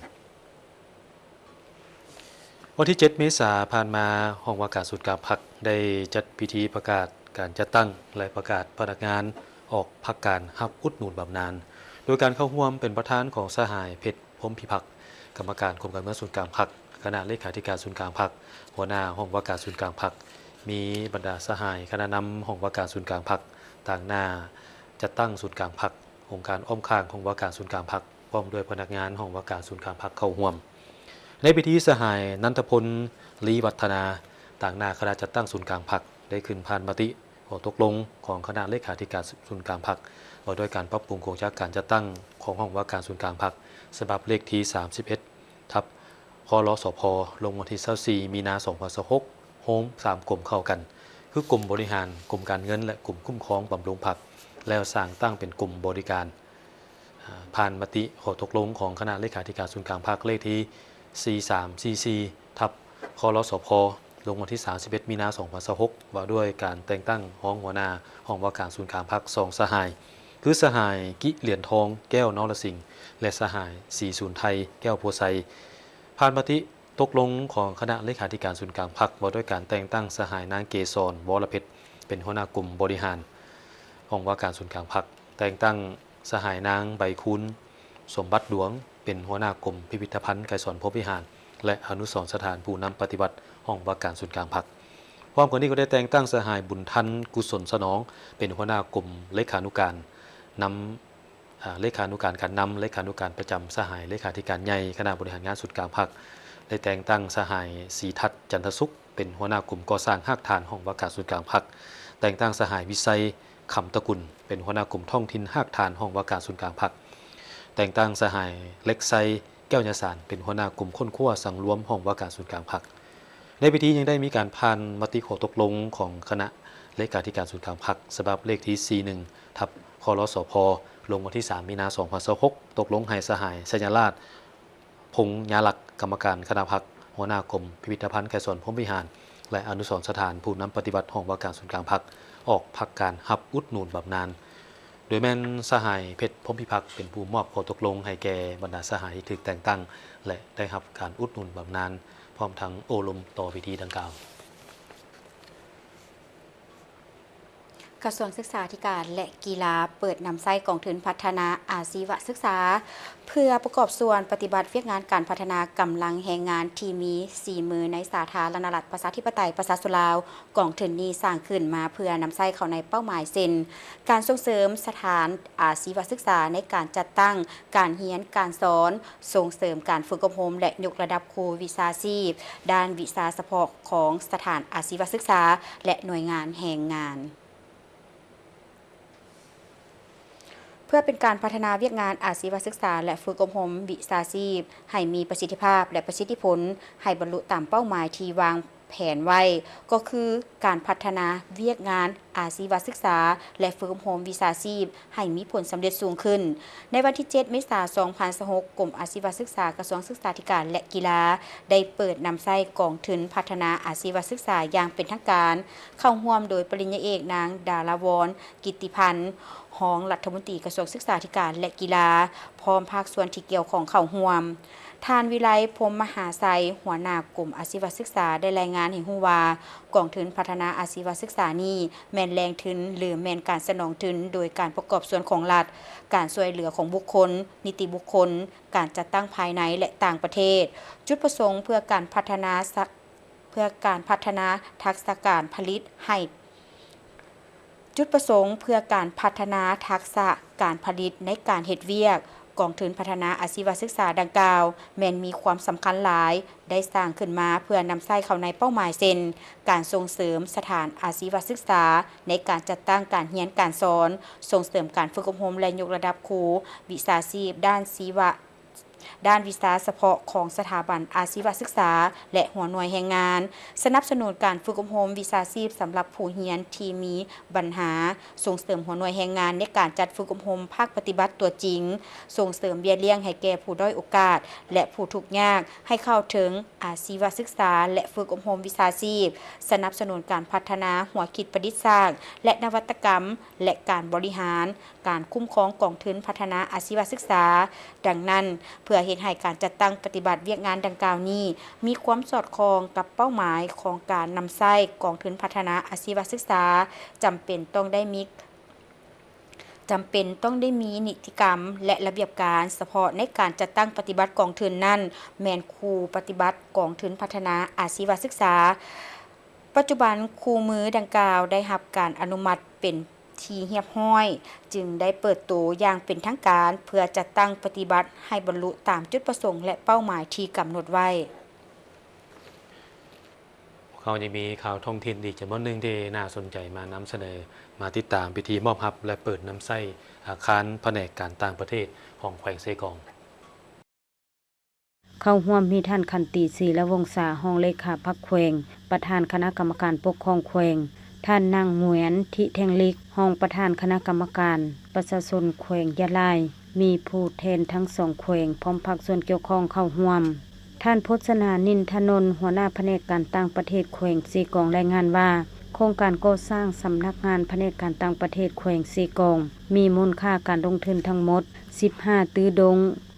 ວັນທີເຈັດ ເມສາ ຜ່ານມາ, ຫ້ອງວ່າການສູນກາງພັກ ໄດ້ຈັດພິທີປະກາດການຈັດຕັ້ງ ແລະ ປະກາດພະນັກງານອອກພັກການຮັບອຸດໜູນບຳນານ, ໂດຍການເຂົ້າຮ່ວມເປັນປະທານຂອງສະຫາຍ ເພັດ ພົມພິພັກ ກຳມະການກົມການເມືອງສູນກາງພັກ, ຄະນະເລຂາທິການສູນກາງພັກ, ຫົວໜ້າຫ້ອງວ່າການສູນກາງພັກ, ມີບັນດາສະຫາຍຄະນະນຳຫ້ອງວ່າການສູນກາງພັກ, ຕາງໜ້າຈັດຕັ້ງສູນກາງພັກ, ອົງການອ້ອມຂ້າງຫ້ອງວ່າການສູນກາງພັກ, ພ້ອມດ້ວຍພະນັກງານຫ້ອງວ່າການສູນກາງພັກເຂົ້າຮ່ວມ. ໃນພິທີ, ສະຫາຍ ນັນທະພົນ ລີວັດທະນາ, ຕາງໜ້າຄະນະຈັດຕັ້ງສູນກາງພັກ ໄດ້ຂຶ້ນຜ່ານມະຕິ ຂໍ້ຕົກລົງຂອງຄະນະເລຂາທິການສູນກາງພັກ ວ່າດ້ວຍການປັບປຸງໂຄງຈັກການຈັດຕັ້ງຂອງຫ້ອງວ່າການສູນກາງພັກ ສະບັບເລກທີສາມສິບເອັດ ທັບ ຄລສພ ລົງວັນທີຊາວສີ່ ມີນາ ສອງພັນຊາວຫົກ ໂຮມສາມກົມເຂົ້າກັນ ຄືກົມບໍລິຫານ, ກົມການເງິນ ແລະ ກົມຄຸ້ມຄອງບຳລຸງພັກ ແລ້ວສ້າງຕັ້ງເປັນກົມບໍລິການ. ຜ່ານມະຕິຂໍ້ຕົກລົງຂອງຄະນະເລຂາທິການສູນກາງພັກເລກທີສີ່ສາມສີ່ສີ່ ທັບ ຄລສພ ລົງວັນທີສາມສິບເອັດ ມີນາ ສອງພັນຊາວຫົກ ວ່າດ້ວຍການແຕ່ງຕັ້ງຮອງຫົວໜ້າຫ້ອງວ່າການສູນກາງພັກສອງສະຫາຍ ຄືສະຫາຍ ກິຫຼຽນທອງ ແກ້ວນໍລະສິງ ແລະ ສະຫາຍ ສີສູນໄທ ແກ້ວໂພໄຊ. ຜ່ານມະຕິຕົກລົງຂອງຄະນະເລຂາທິການສູນກາງພັກ ວ່າດ້ວຍການແຕ່ງຕັ້ງສະຫາຍ ນາງ ເກສອນ ວໍລະເພັດ ເປັນຫົວໜ້າກົມບໍລິຫານຫ້ອງວ່າການສູນກາງພັກ, ແຕ່ງຕັ້ງສະຫາຍນາງ ໃບຄູນ ສົມບັດດວງ ເປັນຫົວໜ້າກົມພິພິທະພັນໄກສອນພົມວິຫານ ແລະ ອະນຸສອນສະຖານຜູ້ນຳປະຕິບັດຫ້ອງວ່າການສູນກາງພັກ. ພ້ອມກັນນີ້ກໍໄດ້ແຕ່ງຕັ້ງສະຫາຍ ບຸນທັນ ກຸສົນສະໜອງ ເປັນຫົວໜ້າກົມເລຂານຸການນຳ ອາ ເລຂານຸການການນຳ, ເລຂານຸການປະຈຳ, ສະຫາຍເລຂາທິການໃຫຍ່ຄະນະບໍລິຫານງານສູນກາງພັກ, ໄດ້ແຕ່ງຕັ້ງສະຫາຍ ສີທັດ ຈັນທະສຸກ ເປັນຫົວໜ້າກົມກໍ່ສ້າງຮາກຖານຫ້ອງວ່າການສູນກາງພັກ, ແຕ່ງຕັ້ງສະຫາຍ ວິໄຊ ຄຳຕະກຸນ ເປັນຫົວໜ້າກົມທ້ອງຖິ່ນຮາກຖານຫ້ອງວ່າການສູນກາງພັກ, ແຕ່ງຕັ້ງສະຫາຍ ເລັກໄຊ ແກ້ວຍາສານ ເປັນຫົວໜ້າກົມຄົ້ນຄວ້າສັງລວມຫ້ອງວ່າການສູນກາງພັກ. ໃນພິທີຍັງໄດ້ມີການຜ່ານມະຕິຂໍ້ຕົກລົງຂອງຄະນະເລຂາທິການສູນກາງພັກ ສະບັບເລກທີສີ່ໜຶ່ງ ທັບ ຄລສພ ລົງວັນທີສາມ ມີນາ ສອງພັນຊາວຫົກ ຕົກລົງໃຫ້ສະຫາຍ ໄຊຍະລາດ ພົງຍາລັກ ກຳມະການຄະນະພັກ, ຫົວໜ້າກົມພິພິທະພັນໄກສອນພົມວິຫານ ແລະ ອະນຸສອນສະຖານ ຜູ້ນຳປະຕິບັດຫ້ອງວ່າການສູນກາງພັກ ອອກພັກການຮັບອຸດໜູນບຳນານ. ໂດຍແມ່ນສະຫາຍ ເພັດ ພົມພິພັກ ເປັນຜູ້ມອບຂໍ້ຕົກລົງໃຫ້ແກ່ບັນດາສະຫາຍທີ່ຖືກແຕ່ງຕັ້ງ ແລະ ໄດ້ຮັບການອຸດໜູນບຳນານ ພ້ອມທັງໂອ້ລົມຕໍ່ເວທີດັ່ງກ່າວ. ກະຊວງສຶກສາທິການ ແລະ ກິລາ ເປີດນຳໃຊ້ກອງທຶນພັດທະນາອາຊີວະສຶກສາ ເພື່ອປະກອບສ່ວນປະຕິບັດວຽກງານການພັດທະນາກຳລັງແຮງງານທີ່ມີສີມືໃນສາທາລະນະລັດ ປະຊາທິປະໄຕ ປະຊາຊົນລາວ. ກອງທຶນນີ້ສ້າງຂຶ້ນມາເພື່ອນຳໃຊ້ເຂົ້າໃນເປົ້າໝາຍເຊັ່ນ ການສົ່ງເສີມສະຖານອາຊີວະສຶກສາໃນການຈັດຕັ້ງການຮຽນການສອນ, ສົ່ງເສີມການຝຶກອົບຮົມ ແລະ ຍົກລະດັບຄູວິຊາຊີບດ້ານວິຊາສະເພາະຂອງສະຖານອາຊີວະສຶກສາ ແລະ ໜ່ວຍງານແຮງງານ. ເພື່ອເປັນການພັດທະນາວຽກງານອາຊີວະສຶກສາ ແລະ ຝຶກອົບຮົມວິຊາຊີບໃຫ້ມີປະສິດທິພາບ ແລະ ປະສິດທິຜົນ ໃຫ້ບັນລຸຕາມເປົ້າໝາຍທີ່ວາງ ແຜນໄວ້ ກໍຄືການພັດທະນາວຽກງານອາຊີວະສຶກສາ ແລະ ຝຶກອົບຮົມວິຊາຊີບໃຫ້ມີຜົນສຳເລັດສູງຂຶ້ນ. ໃນວັນທີເຈັດ ເມສາ ສອງພັນຊາວຫົກ ກົມອາຊີວະສຶກສາ ກະຊວງສຶກສາທິການ ແລະ ກິລາ ໄດ້ເປີດນຳໃຊ້ກອງທຶນພັດທະນາອາຊີວະສຶກສາຢ່າງເປັນທາງການ, ເຂົ້າຮ່ວມໂດຍປະລິນຍາເອກ ນາງ ດາລາວອນ ກິດຕິພັນ ຮອງລັດຖະມົນຕີກະຊວງສຶກສາທິການ ແລະ ກິລາ ພ້ອມພາກສ່ວນທີ່ກ່ຽວຂ້ອງເຂົ້າຮ່ວມ. ທ່ານ ວິໄລ ພົມມະຫາໄຊ ຫົວໜ້າກົມອາຊີວະສຶກສາ ໄດ້ລາຍງານໃຫ້ຮູ້ວ່າ ກອງທຶນພັດທະນາອາຊີວະສຶກສານີ້ ແມ່ນແຫຼ່ງທຶນ ຫຼື ແມ່ນການສະໜອງທຶນໂດຍການປະກອບສ່ວນຂອງລັດ, ການຊ່ວຍເຫຼືອຂອງບຸກຄົນ, ນິຕິບຸກຄົນ, ການຈັດຕັ້ງພາຍໃນ ແລະ ຕ່າງປະເທດ. ຈຸດປະສົງເພື່ອການພັດທະນາສະ ເພື່ອການພັດທະນາທັກສະການຜະລິດໃຫ້ ຈຸດປະສົງເພື່ອການພັດທະນາທັກສະການຜະລິດໃນການເຮັດວຽກ. ກອງທຶນພັດທະນາອາຊີວະສຶກສາດັ່ງກ່າວ ແມ່ນມີຄວາມສຳຄັນຫຼາຍ, ໄດ້ສ້າງຂຶ້ນມາເພື່ອນຳໃຊ້ເຂົ້າໃນເປົ້າໝາຍເຊັ່ນ ການສົ່ງເສີມສະຖານອາຊີວະສຶກສາໃນການຈັດຕັ້ງການຮຽນການສອນ, ສົ່ງເສີມການຝຶກອົບຮົມ ແລະ ຍົກລະດັບຄູວິຊາຊີບດ້ານຊີວະ ດ້ານວິຊາສະເພາະຂອງສະຖາບັນອາຊີວະສຶກສາ ແລະ ຫົວໜ່ວຍແຮງງານ, ສະໜັບສະໜູນການຝຶກອົບຮົມວິຊາຊີບສຳລັບຜູ້ຮຽນທີ່ມີບັນຫາ, ສົ່ງເສີມຫົວໜ່ວຍແຮງງານໃນການຈັດຝຶກອົບຮົມພາກປະຕິບັດຕົວຈິງ, ສົ່ງເສີມເບ້ຍລ້ຽງໃຫ້ແກ່ຜູ້ດ້ອຍໂອກາດ ແລະ ຜູ້ທຸກຍາກໃຫ້ເຂົ້າເຖິງອາຊີວະສຶກສາ ແລະ ຝຶກອົບຮົມວິຊາຊີບ, ສະໜັບສະໜູນການພັດທະນາຫົວຄິດປະດິດສ້າງ ແລະ ນະວັດຕະກຳ ແລະ ການບໍລິຫານ ການຄຸ້ມຄອງກອງທຶນພັດທະນາອາຊີວະສຶກສາ. ດັ່ງນັ້ນ, ເພື່ອເຮັດໃຫ້ການຈັດຕັ້ງປະຕິບັດວຽກງານດັ່ງກ່າວນີ້ ມີຄວາມສອດຄ່ອງກັບເປົ້າໝາຍຂອງການນຳໃຊ້ກອງທຶນພັດທະນາອາຊີວະສຶກສາ, ຈຳເປັນຕ້ອງໄດ້ມີ ຈຳເປັນຕ້ອງໄດ້ມີນິຕິກຳ ແລະ ລະບຽບການສະເພາະໃນການຈັດຕັ້ງປະຕິບັດກອງທຶນນັ້ນ ແມ່ນຄູປະຕິບັດກອງທຶນພັດທະນາອາຊີວະສຶກສາ. ປັດຈຸບັນ, ຄູ່ມືດັ່ງກ່າວໄດ້ຮັບການອະນຸມັດເປັນທີ່ຮຽບຮ້ອຍ, ຈຶ່ງໄດ້ເປີດໂຕຢ່າງເປັນທາງການ ເພື່ອຈັດຕັ້ງປະຕິບັດໃຫ້ບັນລຸຕາມຈຸດປະສົງ ແລະ ເປົ້າໝາຍທີ່ກຳນົດໄວ້. ພວກເຮົາຍັງມີຂ່າວທ້ອງຖິ່ນອີກຈຳນວນໜຶ່ງທີ່ໜ້າສົນໃຈມານຳສະເໜີ. ມາຕິດຕາມພິທີມອບຮັບ ແລະ ເປີດນຳໃຊ້ອາຄານພະແນກການຕ່າງປະເທດຂອງແຂວງເຊກອງ. ເຂົ້າຮ່ວມມີທ່ານ ຂັນຕີ ສີລະວົງສາ ຮອງເລຂາພັກແຂວງ, ປະທານຄະນະກຳມະການປົກຄອງແຂວງ, ທ່ານ ນາງ ໝວນ ທິແທ່ງລິກ ຮອງປະທານຄະນະກຳມະການປະຊາຊົນແຂວງຍະລາຍ, ມີຜູ້ແທນທັງສອງແຂວງ ພ້ອມພາກສ່ວນກ່ຽວຂ້ອງເຂົ້າຮ່ວມ. ທ່ານ ພົດສະໜາ ນິນທະນົນ ຫົວໜ້າພະແນກການຕ່າງປະເທດແຂວງເຊກອງ ລາຍງານວ່າ ໂຄງການກໍ່ສ້າງສຳນັກງານພະແນກການຕ່າງປະເທດແຂວງເຊກອງ ມີມູນຄ່າການລົງທຶນທັງໝົດສິບຫ້າຕື້ດົງ,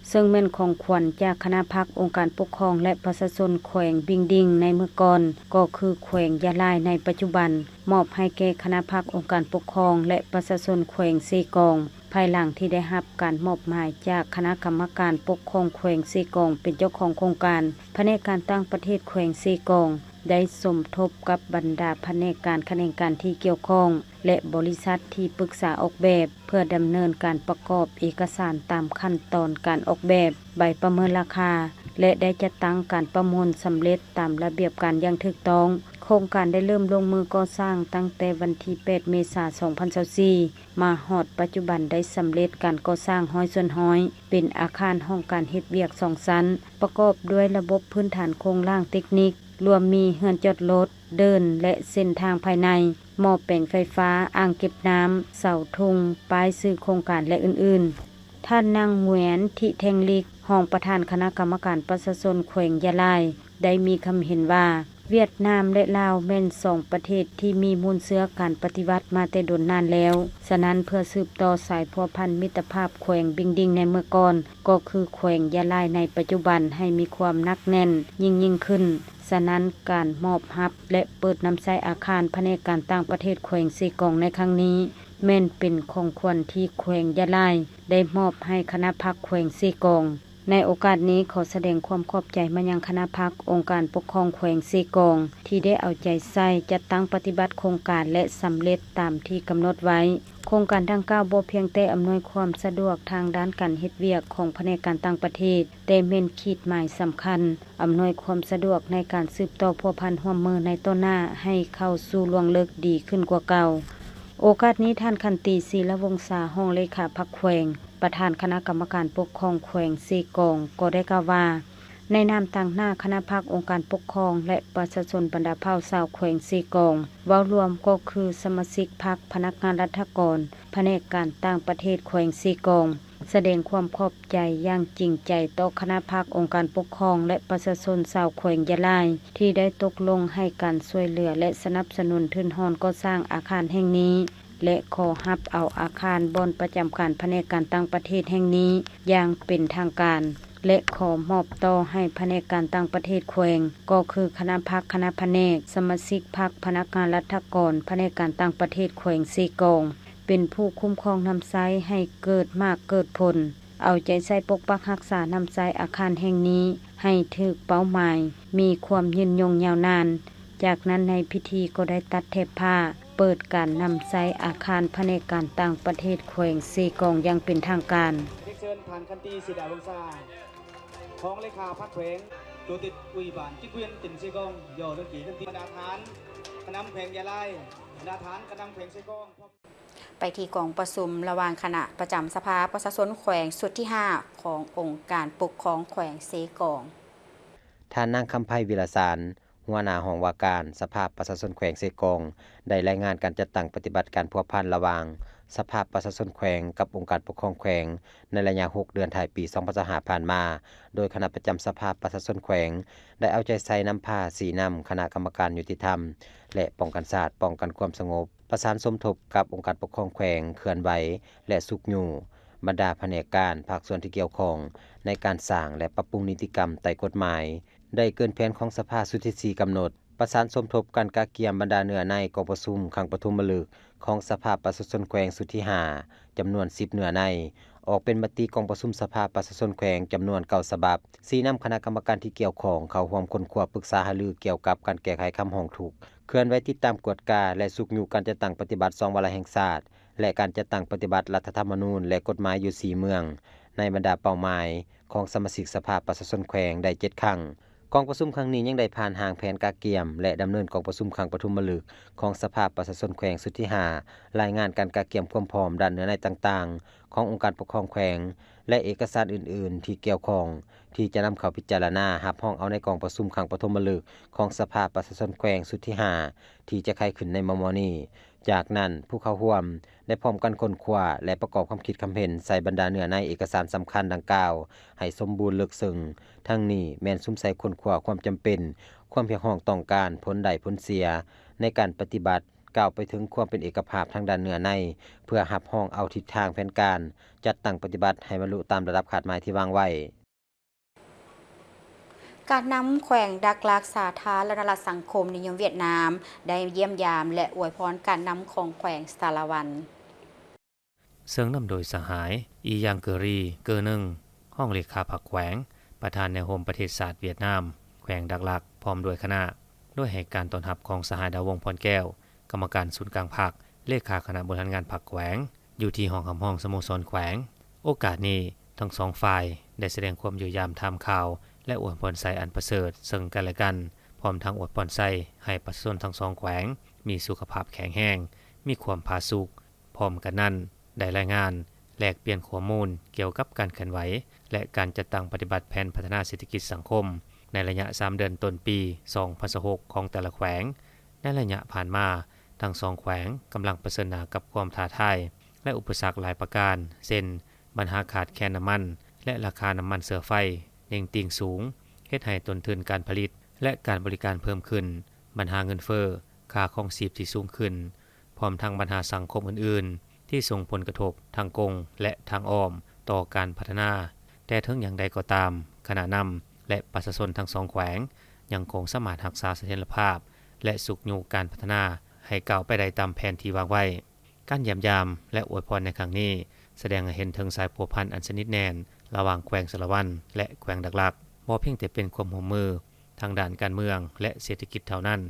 ເຊິ່ງແມ່ນຂອງຂວັນຈາກຄະນະພັກອົງການປົກຄອງ ແລະ ປະຊາຊົນແຂວງບິງດິງໃນເມື່ອກ່ອນ, ກໍຄືແຂວງຍະລາຍໃນປັດຈຸບັນ, ມອບໃຫ້ແກ່ຄະນະພັກອົງການປົກຄອງ ແລະ ປະຊາຊົນແຂວງເຊກອງ, ພາຍຫຼັງທີ່ໄດ້ຮັບການມອບໝາຍຈາກຄະນະກຳມະການປົກຄອງແຂວງເຊກອງເປັນເຈົ້າຂອງໂຄງການ. ພະແນກການຕ່າງປະເທດແຂວງເຊກອງ ໄດ້ສົມທົບກັບບັນດາພະແນກການຂະແໜງການທີ່ກ່ຽວຂ້ອງ ແລະ ບໍລິສັດທີ່ປຶກສາອອກແບບ ເພື່ອດຳເນີນການປະກອບເອກະສານຕາມຂັ້ນຕອນການອອກແບບ, ໃບປະເມີນລາຄາ ແລະ ໄດ້ຈັດຕັ້ງການປະມູນສຳເລັດຕາມລະບຽບການຢ່າງຖືກຕ້ອງ. ໂຄງການໄດ້ເລີ່ມລົງມືກໍ່ສ້າງຕັ້ງແຕ່ວັນທີແປດ ເມສາ ສອງພັນຊາວສີ່ ມາຮອດປັດຈຸບັນໄດ້ສຳເລັດການກໍ່ສ້າງຮ້ອຍສ່ວນຮ້ອຍ, ເປັນອາຄານຫ້ອງການເຮັດວຽກສອງຊັ້ນ, ປະກອບດ້ວຍລະບົບພື້ນຖານໂຄງລ່າງເຕັກນິກ, ລວມມີເຮືອນຈອດລົດ, ເດີ່ນ ແລະ ເສັ້ນທາງພາຍໃນ, ໝໍ້ແປງໄຟຟ້າ, ອ່າງເກັບນ້ຳ, ເສົາທຸງ, ປ້າຍຊື່ໂຄງການ ແລະ ອື່ນໆ. ທ່ານນາງ ແຫວນ ທິແທ່ງລິກ, ຮອງປະທານຄະນະກຳມະການປະຊາຊົນແຂວງຍະລາຍ ໄດ້ມີຄຳເຫັນວ່າ, ຫວຽດນາມ ແລະ ລາວ ແມ່ນສອງປະເທດທີ່ມີມູນເຊື້ອການປະຕິວັດມາແຕ່ດົນນານແລ້ວ. ສະນັ້ນ, ເພື່ອສືບຕໍ່ສາຍພົວພັນມິດຕະພາບແຂວງບິງດິງໃນເມື່ອກ່ອນ, ກໍຄືແຂວງຍະລາຍໃນປັດຈຸບັນ ໃຫ້ມີຄວາມໜັກແໜ້ນຍິ່ງໆຂຶ້ນ. ສະນັ້ນ, ການມອບຮັບ ແລະ ເປີດນຳໃຊ້ອາຄານພະແນກການຕ່າງປະເທດແຂວງເຊກອງໃນຄັ້ງນີ້ ແມ່ນເປັນຂອງຂວັນທີ່ແຂວງຍະລາຍໄດ້ມອບໃຫ້ຄະນະພັກແຂວງເຊກອງ. ໃນໂອກາດນີ້, ຂໍສະແດງຄວາມຂອບໃຈມາຍັງຄະນະພັກອົງການປົກຄອງແຂວງເຊກອງ ທີ່ໄດ້ເອົາໃຈໃສ່ຈັດຕັ້ງປະຕິບັດໂຄງການ ແລະ ສຳເລັດຕາມທີ່ກຳນົດໄວ້. ໂຄງການດັ່ງກ່າວບໍ່ພຽງແຕ່ອຳນວຍຄວາມສະດວກທາງດ້ານການເຮັດວຽກຂອງພະແນກການຕ່າງປະເທດ, ແຕ່ແມ່ນຂີດໝາຍສຳຄັນ ອຳນວຍຄວາມສະດວກໃນການສືບຕໍ່ພົວພັນຮ່ວມມືໃນຕໍ່ໜ້າໃຫ້ເຂົ້າສູ່ລວງເລິກດີຂຶ້ນກວ່າເກົ່າ. ໂອກາດນີ້, ທ່ານ ຂັນຕີ ສີລະວົງສາ, ຮອງເລຂາພັກແຂວງ, ປະທານຄະນະກຳມະການປົກຄອງແຂວງເຊກອງ ກໍໄດ້ກ່າວວ່າ, ໃນນາມຕາງໜ້າຄະນະພັກອົງການປົກຄອງ ແລະ ປະຊາຊົນບັນດາເຜົ່າຊາວແຂວງເຊກອງ, ເວົ້າລວມກໍຄືສະມາຊິກພັກ, ພະນັກງານລັດຖະກອນ, ພະແນກການຕ່າງປະເທດແຂວງເຊກອງ ສະແດງຄວາມຂອບໃຈຢ່າງຈິງໃຈຕໍ່ຄະນະພັກອົງການປົກຄອງ ແລະ ປະຊາຊົນຊາວແຂວງຍະລາຍ ທີ່ໄດ້ຕົກລົງໃຫ້ການຊ່ວຍເຫຼືອ ແລະ ສະໜັບສະໜູນທຶນຮອນກໍ່ສ້າງອາຄານແຫ່ງນີ້ ແລະ ຂໍຮັບເອົາອາຄານບ່ອນປະຈຳການພະແນກການຕ່າງປະເທດແຫ່ງນີ້ຢ່າງເປັນທາງການ ແລະ ຂໍມອບຕໍ່ໃຫ້ພະແນກການຕ່າງປະເທດແຂວງ, ກໍຄືຄະນະພັກ, ຄະນະພະແນກ, ສະມາຊິກພັກ, ພະນັກງານລັດຖະກອນ, ພະແນກການຕ່າງປະເທດແຂວງເຊກອງ ເປັນຜູ້ຄຸ້ມຄອງນຳໃຊ້ໃຫ້ເກີດໝາກເກີດຜົນ, ເອົາໃຈໃສ່ປົກປັກຮັກສານຳໃຊ້ອາຄານແຫ່ງນີ້ໃຫ້ຖືກເປົ້າໝາຍ, ມີຄວາມຍືນຍົງຍາວນານ. ຈາກນັ້ນໃນພິທີກໍໄດ້ຕັດແຖບຜ້າ, ເປີດການນຳໃຊ້ອາຄານພະແນກການຕ່າງປະເທດແຂວງເຊກອງຢ່າງເປັນທາງການ. ເຊີນທ່ານ ຂັນຕີ ສີດາວົງສາ, ຮອງເລຂາພັກແຂວງ, ໂຕຕິດອຸຍບານ ຈິກວຽນ ຕິນເຊກອງ, ຍໍເລື່ອງກີ ຂັນຕີ ບັນດາທ່ານການນຳແຂວງຍະລາຍ, ບັນດາທ່ານການນຳແຂວງເຊກອງ. ໄປທີ່ກອງປະຊຸມລະຫວ່າງຄະນະປະຈຳສະພາປະຊາຊົນແຂວງຊຸດທີຫ້າຂອງອົງການປົກຄອງແຂວງເຊກອງ. ທ່ານນາງ ຄຳໄພ ວິລະສານ, ຫົວໜ້າຫ້ອງວ່າການສະພາປະຊາຊົນແຂວງເຊກອງ ໄດ້ລາຍງານການຈັດຕັ້ງປະຕິບັດການພົວພັນລະຫວ່າງສະພາປະຊາຊົນແຂວງກັບອົງການປົກຄອງແຂວງ ໃນໄລຍະຫົກເດືອນທ້າຍປີສອງພັນຊາວຫ້າຜ່ານມາ, ໂດຍຄະນະປະຈຳສະພາປະຊາຊົນແຂວງ ໄດ້ເອົາໃຈໃສ່ນຳພາຊີ້ນຳຄະນະກຳມະການຍຸຕິທຳ ແລະ ປ້ອງກັນຊາດ, ປ້ອງກັນຄວາມສະຫງົບ, ປະສານສົມທົບກັບອົງການປົກຄອງແຂວງເຄື່ອນໄຫວ ແລະ ຊຸກຍູ້ບັນດາພະແນກການ, ພາກສ່ວນທີ່ກ່ຽວຂ້ອງໃນການສ້າງ ແລະ ປັບປຸງນິຕິກຳໃຕ້ກົດໝາຍ ໄດ້ເກີນແຜນຂອງສະພາຊຸດທີສີ່ກຳນົດ, ປະສານສົມທົບກັນກະກຽມບັນດາເນື້ອໃນກອງປະຊຸມຄັ້ງປະຖົມມະລຶກຂອງສະພາປະຊາຊົນແຂວງຊຸດທີຫ້າ ຈຳນວນສິບເນື້ອໃນ, ອອກເປັນມະຕິກອງປະຊຸມສະພາປະຊາຊົນແຂວງຈຳນວນເກົ້າສະບັບ, ຊີ້ນຳຄະນະກຳມະການທີ່ກ່ຽວຂ້ອງເຂົ້າຮ່ວມຄົ້ນຄວ້າປຶກສາຫາລືກ່ຽວກັບການແກ້ໄຂຄຳຮ້ອງທຸກ, ເຄື່ອນໄຫວຕິດຕາມກວດກາ ແລະ ຊຸກຍູ້ການຈັດຕັ້ງປະຕິບັດສອງວາລະແຫ່ງຊາດ ແລະ ການຈັດຕັ້ງປະຕິບັດລັດຖະທຳມະນູນ ແລະ ກົດໝາຍຢູ່ສີ່ເມືອງ ໃນບັນດາເປົ້າໝາຍຂອງສະມາຊິກສະພາປະຊາຊົນແຂວງໄດ້ເຈັດຄັ້ງ. ກອງປະຊຸມຄັ້ງນີ້ຍັງໄດ້ຜ່ານຮ່າງແຜນກະກຽມ ແລະ ດຳເນີນກອງປະຊຸມຄັ້ງປະຖົມມະລຶກຂອງສະພາປະຊາຊົນແຂວງຊຸດທີຫ້າ, ລາຍງານການກະກຽມຄວາມພ້ອມດ້ານເນື້ອໃນຕ່າງໆຂອງອົງການປົກຄອງແຂວງ ແລະ ເອກະສານອື່ນໆທີ່ກ່ຽວຂ້ອງ ທີ່ຈະນຳເຂົ້າພິຈາລະນາຮັບຮອງເອົາໃນກອງປະຊຸມຄັ້ງປະຖົມມະລຶກຂອງສະພາປະຊາຊົນແຂວງຊຸດທີຫ້າ ທີ່ຈະໄຂຂຶ້ນໃນມໍ່ໆນີ້. ຈາກນັ້ນ, ຜູ້ເຂົ້າຮ່ວມໄດ້ພ້ອມກັນຄົ້ນຄວ້າ ແລະ ປະກອບຄຳຄິດຄຳເຫັນໃສ່ບັນດາເນື້ອໃນເອກະສານສຳຄັນດັ່ງກ່າວໃຫ້ສົມບູນເລິກເຊິ່ງ. ທັງນີ້ແມ່ນສຸມໃສ່ຄົ້ນຄວ້າຄວາມຈຳເປັນ, ຄວາມຮຽກຮ້ອງຕ້ອງການ, ຜົນໄດ້ຜົນເສຍໃນການປະຕິບັດ ກ້າວໄປເຖິງຄວາມເປັນເອກະພາບທາງດ້ານເນື້ອໃນ ເພື່ອຮັບຮອງເອົາທິດທາງແຜນການຈັດຕັ້ງປະຕິບັດໃຫ້ບັນລຸຕາມລະດັບຄາດໝາຍທີ່ວາງໄວ້. ການນຳແຂວງດັກລັກ ສາທາລະນະລັດສັງຄົມນິຍົມຫວຽດນາມ ໄດ້ຢ້ຽມຢາມ ແລະ ອວຍພອນການນຳຂອງແຂວງສາລະວັນ. ເຊິ່ງນຳໂດຍສະຫາຍ ອີຢາງ ເກີຣີ ເກີເໜິງ ຮອງເລຂາພັກແຂວງ, ປະທານແນວໂຮມປະເທດຊາດຫວຽດນາມ ແຂວງດັກລັກ ພ້ອມດ້ວຍຄະນະ, ໂດຍໃຫ້ການຕ້ອນຮັບຂອງສະຫາຍ ດາວົງ ພອນແກ້ວ ກຳມະການສູນກາງພັກ, ເລຂາຄະນະບໍລິຫານງານພັກແຂວງ ຢູ່ທີ່ຫ້ອງຮັບຮອງສະໂມສອນແຂວງ. ໂອກາດນີ້ ທັງສອງຝ່າຍໄດ້ສະແດງຄວາມຢ້ຽມຢາມ, ຖາມຂ່າວ ແລະ ອວຍພອນໄຊອັນປະເສີດເຊິ່ງກັນແລະກັນ, ພ້ອມທັງອວຍພອນໄຊໃຫ້ປະຊາຊົນທັງສອງແຂວງມີສຸຂະພາບແຂງແຮງ, ມີຄວາມຜາສຸກ. ພ້ອມກັນນັ້ນ ໄດ້ລາຍງານ, ແລກປ່ຽນຂໍ້ມູນກ່ຽວກັບການເຄື່ອນໄຫວ ແລະ ການຈັດຕັ້ງປະຕິບັດແຜນພັດທະນາເສດຖະກິດສັງຄົມ ໃນໄລຍະສາມເດືອນຕົ້ນປີສອງພັນຊາວຫົກ ຂອງແຕ່ລະແຂວງ. ໃນໄລຍະຜ່ານມາ, ທັງສອງແຂວງກຳລັງປະເຊີນໜ້າກັບຄວາມທ້າທາຍ ແລະ ອຸປະສັກຫຼາຍປະການ ເຊັ່ນ ບັນຫາຂາດແຄນນ້ຳມັນ ແລະ ລາຄານ້ຳມັນເຊື້ອໄຟເໜັງຕີງສູງ, ເຮັດໃຫ້ຕົ້ນທຶນການຜະລິດ ແລະ ການບໍລິການເພີ່ມຂຶ້ນ, ບັນຫາເງິນເຟີ້, ຄ່າຄອງຊີບທີ່ສູງຂຶ້ນ, ພ້ອມທັງບັນຫາສັງຄົມອື່ນໆ ທີ່ສົ່ງຜົນກະທົບທາງກົງ ແລະ ທາງອ້ອມຕໍ່ການພັດທະນາ. ແຕ່ເຖິງຢ່າງໃດກໍຕາມ, ຄະນະນຳ ແລະ ປະຊາຊົນທັງສອງແຂວງ ຍັງຄົງສາມາດຮັກສາສະຖຽນລະພາບ ແລະ ຊຸກຍູ້ການພັດທະນາໃຫ້ກ້າວໄປໄດ້ຕາມແຜນທີ່ວາງໄວ້. ການຢ້ຽມຢາມ ແລະ ອວຍພອນໃນຄັ້ງນີ້ ສະແດງໃຫ້ເຫັນເຖິງສາຍພົວພັນອັນສະໜິດແໜ້ນລະຫວ່າງແຂວງສາລະວັນ ແລະ ແຂວງດັກລັກ, ບໍ່ພຽງແຕ່ເປັນຄວາມຮ່ວມມືທາງດ້ານການເມືອງ ແລະ ເສດຖະກິດເທົ່ານັ້ນ,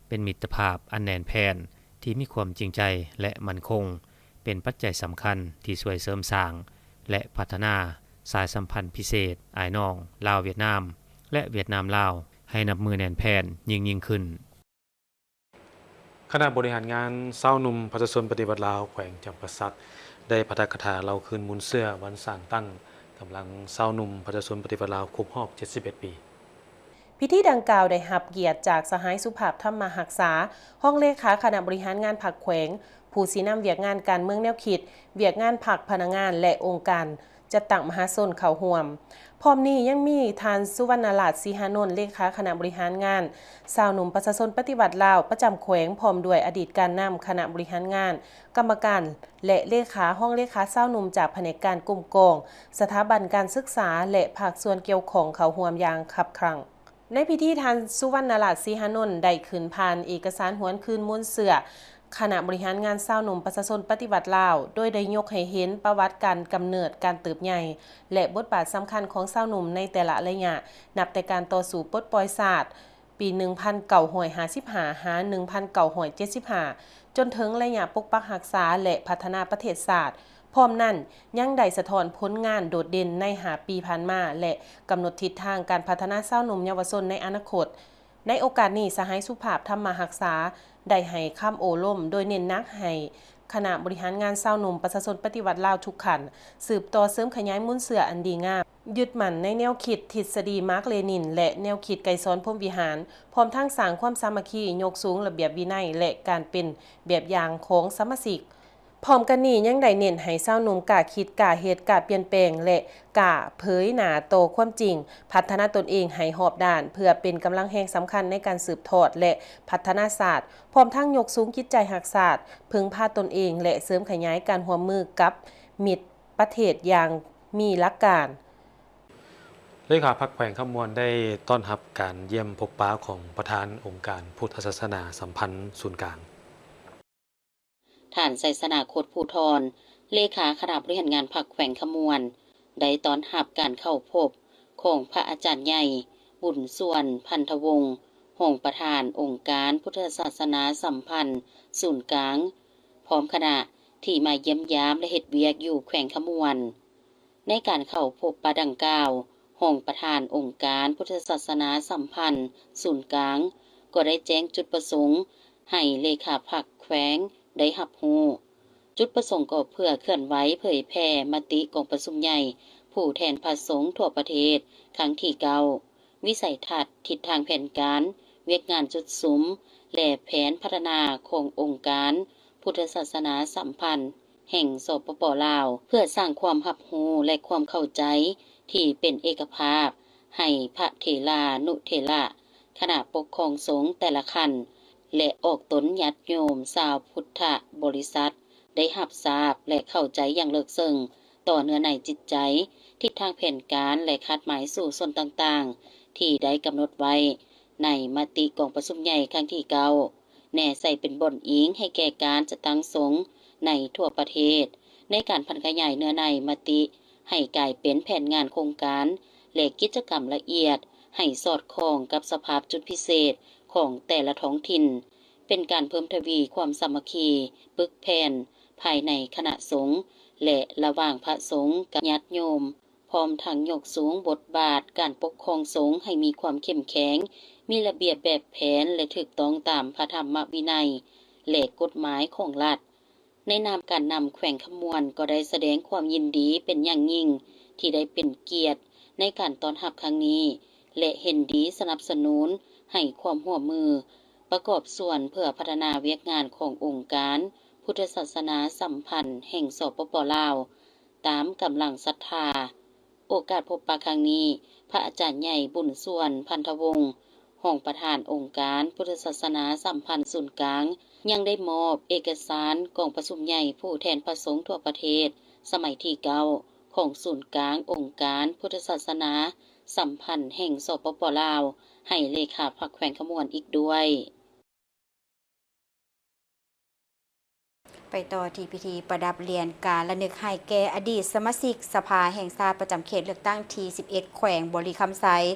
ເປັນມິດຕະພາບອັນແໜ້ນແຟ້ນທີ່ມີຄວາມຈິງໃຈ ແລະ ໝັ້ນຄົງ, ເປັນປັດໄຈສຳຄັນທີ່ຊ່ວຍເສີມສ້າງ ແລະ ພັດທະນາສາຍສຳພັນພິເສດອ້າຍນ້ອງລາວ-ຫວຽດນາມ ແລະ ຫວຽດນາມ-ລາວ ໃຫ້ນັບມື້ແໜ້ນແຟ້ນຍິ່ງໆຂຶ້ນ. ຄະນະບໍລິຫານງານຊາວໜຸ່ມປະຊາຊົນປະຕິວັດລາວແຂວງຈຳປາສັກ ໄດ້ປາຖະກະຖາເລົ່າຄືນມູນເຊື້ອວັນສ້າງຕັ້ງກຳລັງຊາວໜຸ່ມປະຊາຊົນປະຕິວັດລາວຄົບຮອບເຈັດສິບເອັດປີ. ພິທີດັ່ງກ່າວໄດ້ຮັບກຽດຈາກສະຫາຍ ສຸພາບ ທຳມະຮັກສາ ຮອງເລຂາຄະນະບໍລິຫານງານພັກແຂວງ, ຜູ້ຊີ້ນຳວຽກງານການເມືອງແນວຄິດ, ວຽກງານພັກ, ພະນັກງານ ແລະ ອົງການ ຈັດຕັ້ງມະຫາຊົນເຂົ້າຮ່ວມ. ພ້ອມນີ້ຍັງມີທ່ານ ສຸວັນນະລາດ ສີຫານົນ ເລຂາຄະນະບໍລິຫານງານຊາວໜຸ່ມປະຊາຊົນປະຕິວັດລາວປະຈຳແຂວງ, ພ້ອມດ້ວຍອະດີດການນຳຄະນະບໍລິຫານງານ, ກຳມະການ ແລະ ເລຂາ, ຮອງເລຂາຊາວໜຸ່ມຈາກພະແນກການກົມກອງ, ສະຖາບັນການສຶກສາ ແລະ ພາກສ່ວນກ່ຽວຂ້ອງເຂົ້າຮ່ວມຢ່າງຄັບຄັ່ງ. ໃນພິທີ ທ່ານ ສຸວັນນະລາດ ສີຫານົນ ໄດ້ຂຶ້ນຜ່ານເອກະສານຫວນຄືນມູນເຊື້ອຄະນະບໍລິຫານງານຊາວໜຸ່ມປະຊາຊົນປະຕິວັດລາວ, ໂດຍໄດ້ຍົກໃຫ້ເຫັນປະຫວັດການກຳເນີດ, ການເຕີບໃຫຍ່ ແລະ ບົດບາດສຳຄັນຂອງຊາວໜຸ່ມໃນແຕ່ລະໄລຍະ, ນັບແຕ່ການຕໍ່ສູ້ປົດປ່ອຍຊາດປີໜຶ່ງພັນເກົ້າຮ້ອຍຫ້າສິບຫ້າ ຫາ ໜຶ່ງພັນເກົ້າຮ້ອຍເຈັດສິບຫ້າ ຈົນເຖິງໄລຍະປົກປັກຮັກສາ ແລະ ພັດທະນາປະເທດຊາດ. ພ້ອມນັ້ນ, ຍັງໄດ້ສະທ້ອນຜົນງານໂດດເດັ່ນໃນຫ້າປີຜ່ານມາ ແລະ ກຳນົດທິດທາງການພັດທະນາຊາວໜຸ່ມເຍົາວະຊົນໃນອະນາຄົດ. ໃນໂອກາດນີ້, ສະຫາຍ ສຸພາບ ທຳມະຮັກສາ ໄດ້ໃຫ້ຄຳໂອ້ລົມ, ໂດຍເນັ້ນໜັກໃຫ້ຄະນະບໍລິຫານງານຊາວໜຸ່ມປະຊາຊົນປະຕິວັດລາວທຸກຂັ້ນ ສືບຕໍ່ເສີມຂະຫຍາຍມູນເຊື້ອອັນດີງາມ, ຍຶດໝັ້ນໃນແນວຄິດທິດສະດີມາກເລນິນ ແລະ ແນວຄິດໄກສອນ ພົມວິຫານ, ພ້ອມທັງສ້າງຄວາມສາມັກຄີ, ຍົກສູງລະບຽບວິໄນ ແລະ ການເປັນແບບຢ່າງຂອງສະມາຊິກ. ພ້ອມກັນນີ້ຍັງໄດ້ເນັ້ນໃຫ້ຊາວໜຸ່ມກ້າຄິດ, ກ້າເຮັດ, ກ້າປ່ຽນແປງ ແລະ ກ້າເຜີຍໜ້າຕໍ່ຄວາມຈິງ, ພັດທະນາຕົນເອງໃຫ້ຮອບດ້ານ ເພື່ອເປັນກຳລັງແຮງສຳຄັນໃນການສືບທອດ ແລະ ພັດທະນາຊາດ, ພ້ອມທັງຍົກສູງຈິດໃຈຮັກຊາດ, ເພິ່ງພາຕົນເອງ ແລະ ເສີມຂະຫຍາຍການຮ່ວມມືກັບມິດປະເທດຢ່າງມີຫຼັກການ. ເລຂາພັກແຂວງຄຳມ່ວນໄດ້ຕ້ອນຮັບການຢ້ຽມພົບປະຂອງປະທານອົງການພຸດທະສາສະໜາສຳພັນສູນກາງ. ທ່ານ ໄຊຊະນາ ໂຄດພູທອນ ເລຂາຄະນະບໍລິຫານງານພັກແຂວງຄຳມ່ວນ ໄດ້ຕ້ອນຮັບການເຂົ້າພົບຂອງພະອາຈານໃຫຍ່ ບຸນສວນ ພັນທະວົງ ຮອງປະທານອົງການພຸດທະສາສະໜາສຳພັນສູນກາງ ພ້ອມຄະນະທີ່ມາຢ້ຽມຢາມ ແລະ ເຮັດວຽກຢູ່ແຂວງຄຳມ່ວນ. ໃນການເຂົ້າພົບປະດັ່ງກ່າວ, ຮອງປະທານອົງການພຸດທະສາສະໜາສຳພັນສູນກາງ ກໍໄດ້ແຈ້ງຈຸດປະສົງໃຫ້ເລຂາພັກແຂວງໄດ້ຮັບຮູ້. ຈຸດປະສົງກໍເພື່ອເຄື່ອນໄຫວເຜີຍແຜ່ມະຕິກອງປະຊຸມໃຫຍ່ຜູ້ແທນພະສົງທົ່ວປະເທດຄັ້ງທີເກົ້າ, ວິໄສທັດ, ທິດທາງແຜນການ, ວຽກງານຈຸດສຸມ ແລະ ແຜນພັດທະນາຂອງອົງການພຸດທະສາສະໜາສຳພັນ ແຫ່ງ ສປປ ລາວ ເພື່ອສ້າງຄວາມຮັບຮູ້ ແລະ ຄວາມເຂົ້າໃຈທີ່ເປັນເອກະພາບໃຫ້ພະເຖລານຸເຖລະ, ຄະນະປົກຄອງສົງແຕ່ລະຂັ້ນ ແລະ ອອກຕົນຍາດໂຍມຊາວພຸດທະບໍລິສັດ ໄດ້ຮັບຊາບ ແລະ ເຂົ້າໃຈຢ່າງເລິກເຊິ່ງຕໍ່ເນື້ອໃນຈິດໃຈ, ທິດທາງແຜນການ ແລະ ຄາດໝາຍສູ້ຊົນຕ່າງໆ ທີ່ໄດ້ກຳນົດໄວ້ໃນມະຕິກອງປະຊຸມໃຫຍ່ຄັ້ງທີເກົ້າ ແນໃສ່ເປັນບ່ອນອີງໃຫ້ແກ່ການຈັດຕັ້ງສົງໃນທົ່ວປະເທດ, ໃນການຜັນຂະຫຍາຍເນື້ອໃນມະຕິໃຫ້ກາຍເປັນແຜນງານໂຄງການ ແລະ ກິດຈະກຳລະອຽດ ໃຫ້ສອດຄ່ອງກັບສະພາບຈຸດພິເສດຂອງແຕ່ລະທ້ອງຖິ່ນ, ເປັນການເພີ່ມທະວີຄວາມສາມັກຄີ, ປຶກແຜ່ນພາຍໃນຄະນະສົງ ແລະ ລະຫວ່າງພະສົງກັບຍາດໂຍມ, ພ້ອມທັງຍົກສູງບົດບາດການປົກຄອງສົງໃຫ້ມີຄວາມເຂັ້ມແຂງ, ມີລະບຽບແບບແຜນ ແລະ ຖືກຕ້ອງຕາມພະທຳມະວິໄນ ແລະ ກົດໝາຍຂອງລັດ. ໃນນາມການນຳແຂວງຄຳມ່ວນກໍໄດ້ສະແດງຄວາມຍິນດີເປັນຢ່າງຍິ່ງທີ່ໄດ້ເປັນກຽດໃນການຕ້ອນຮັບຄັ້ງນີ້ ແລະ ເຫັນດີສະໜັບສະໜູນໃຫ້ຄວາມຮ່ວມມື ປະກອບສ່ວນເພື່ອພັດທະນາວຽກງານຂອງອົງການພຸດທະສາສະໜາສຳພັນແຫ່ງ ສປປ ລາວ ຕາມກຳລັງສັດທາ. ໂອກາດພົບປະຄັ້ງນີ້, ພະອາຈານໃຫຍ່ ບຸນສວນ ພັນທະວົງ ຮອງປະທານອົງການພຸດທະສາສະໜາສຳພັນສູນກາງ ຍັງໄດ້ມອບເອກະສານກອງປະຊຸມໃຫຍ່ຜູ້ແທນພະສົງທົ່ວປະເທດສະໄໝທີເກົ້າ ຂອງສູນກາງອົງການພຸດທະສາສະໜາສຳພັນແຫ່ງ ສປປ ລາວ ໃຫ້ເລຂາພັກແຂວງຄຳມ່ວນອີກດ້ວຍ. ໄປຕໍ່ທີ່ພິທີປະດັບຫຼຽນກາລະນຶກໃຫ້ແກ່ອະດີດສະມາຊິກສະພາແຫ່ງຊາດປະຈຳເຂດເລືອກຕັ້ງທີສິບເອັດ ແຂວງບໍລິຄຳໄຊ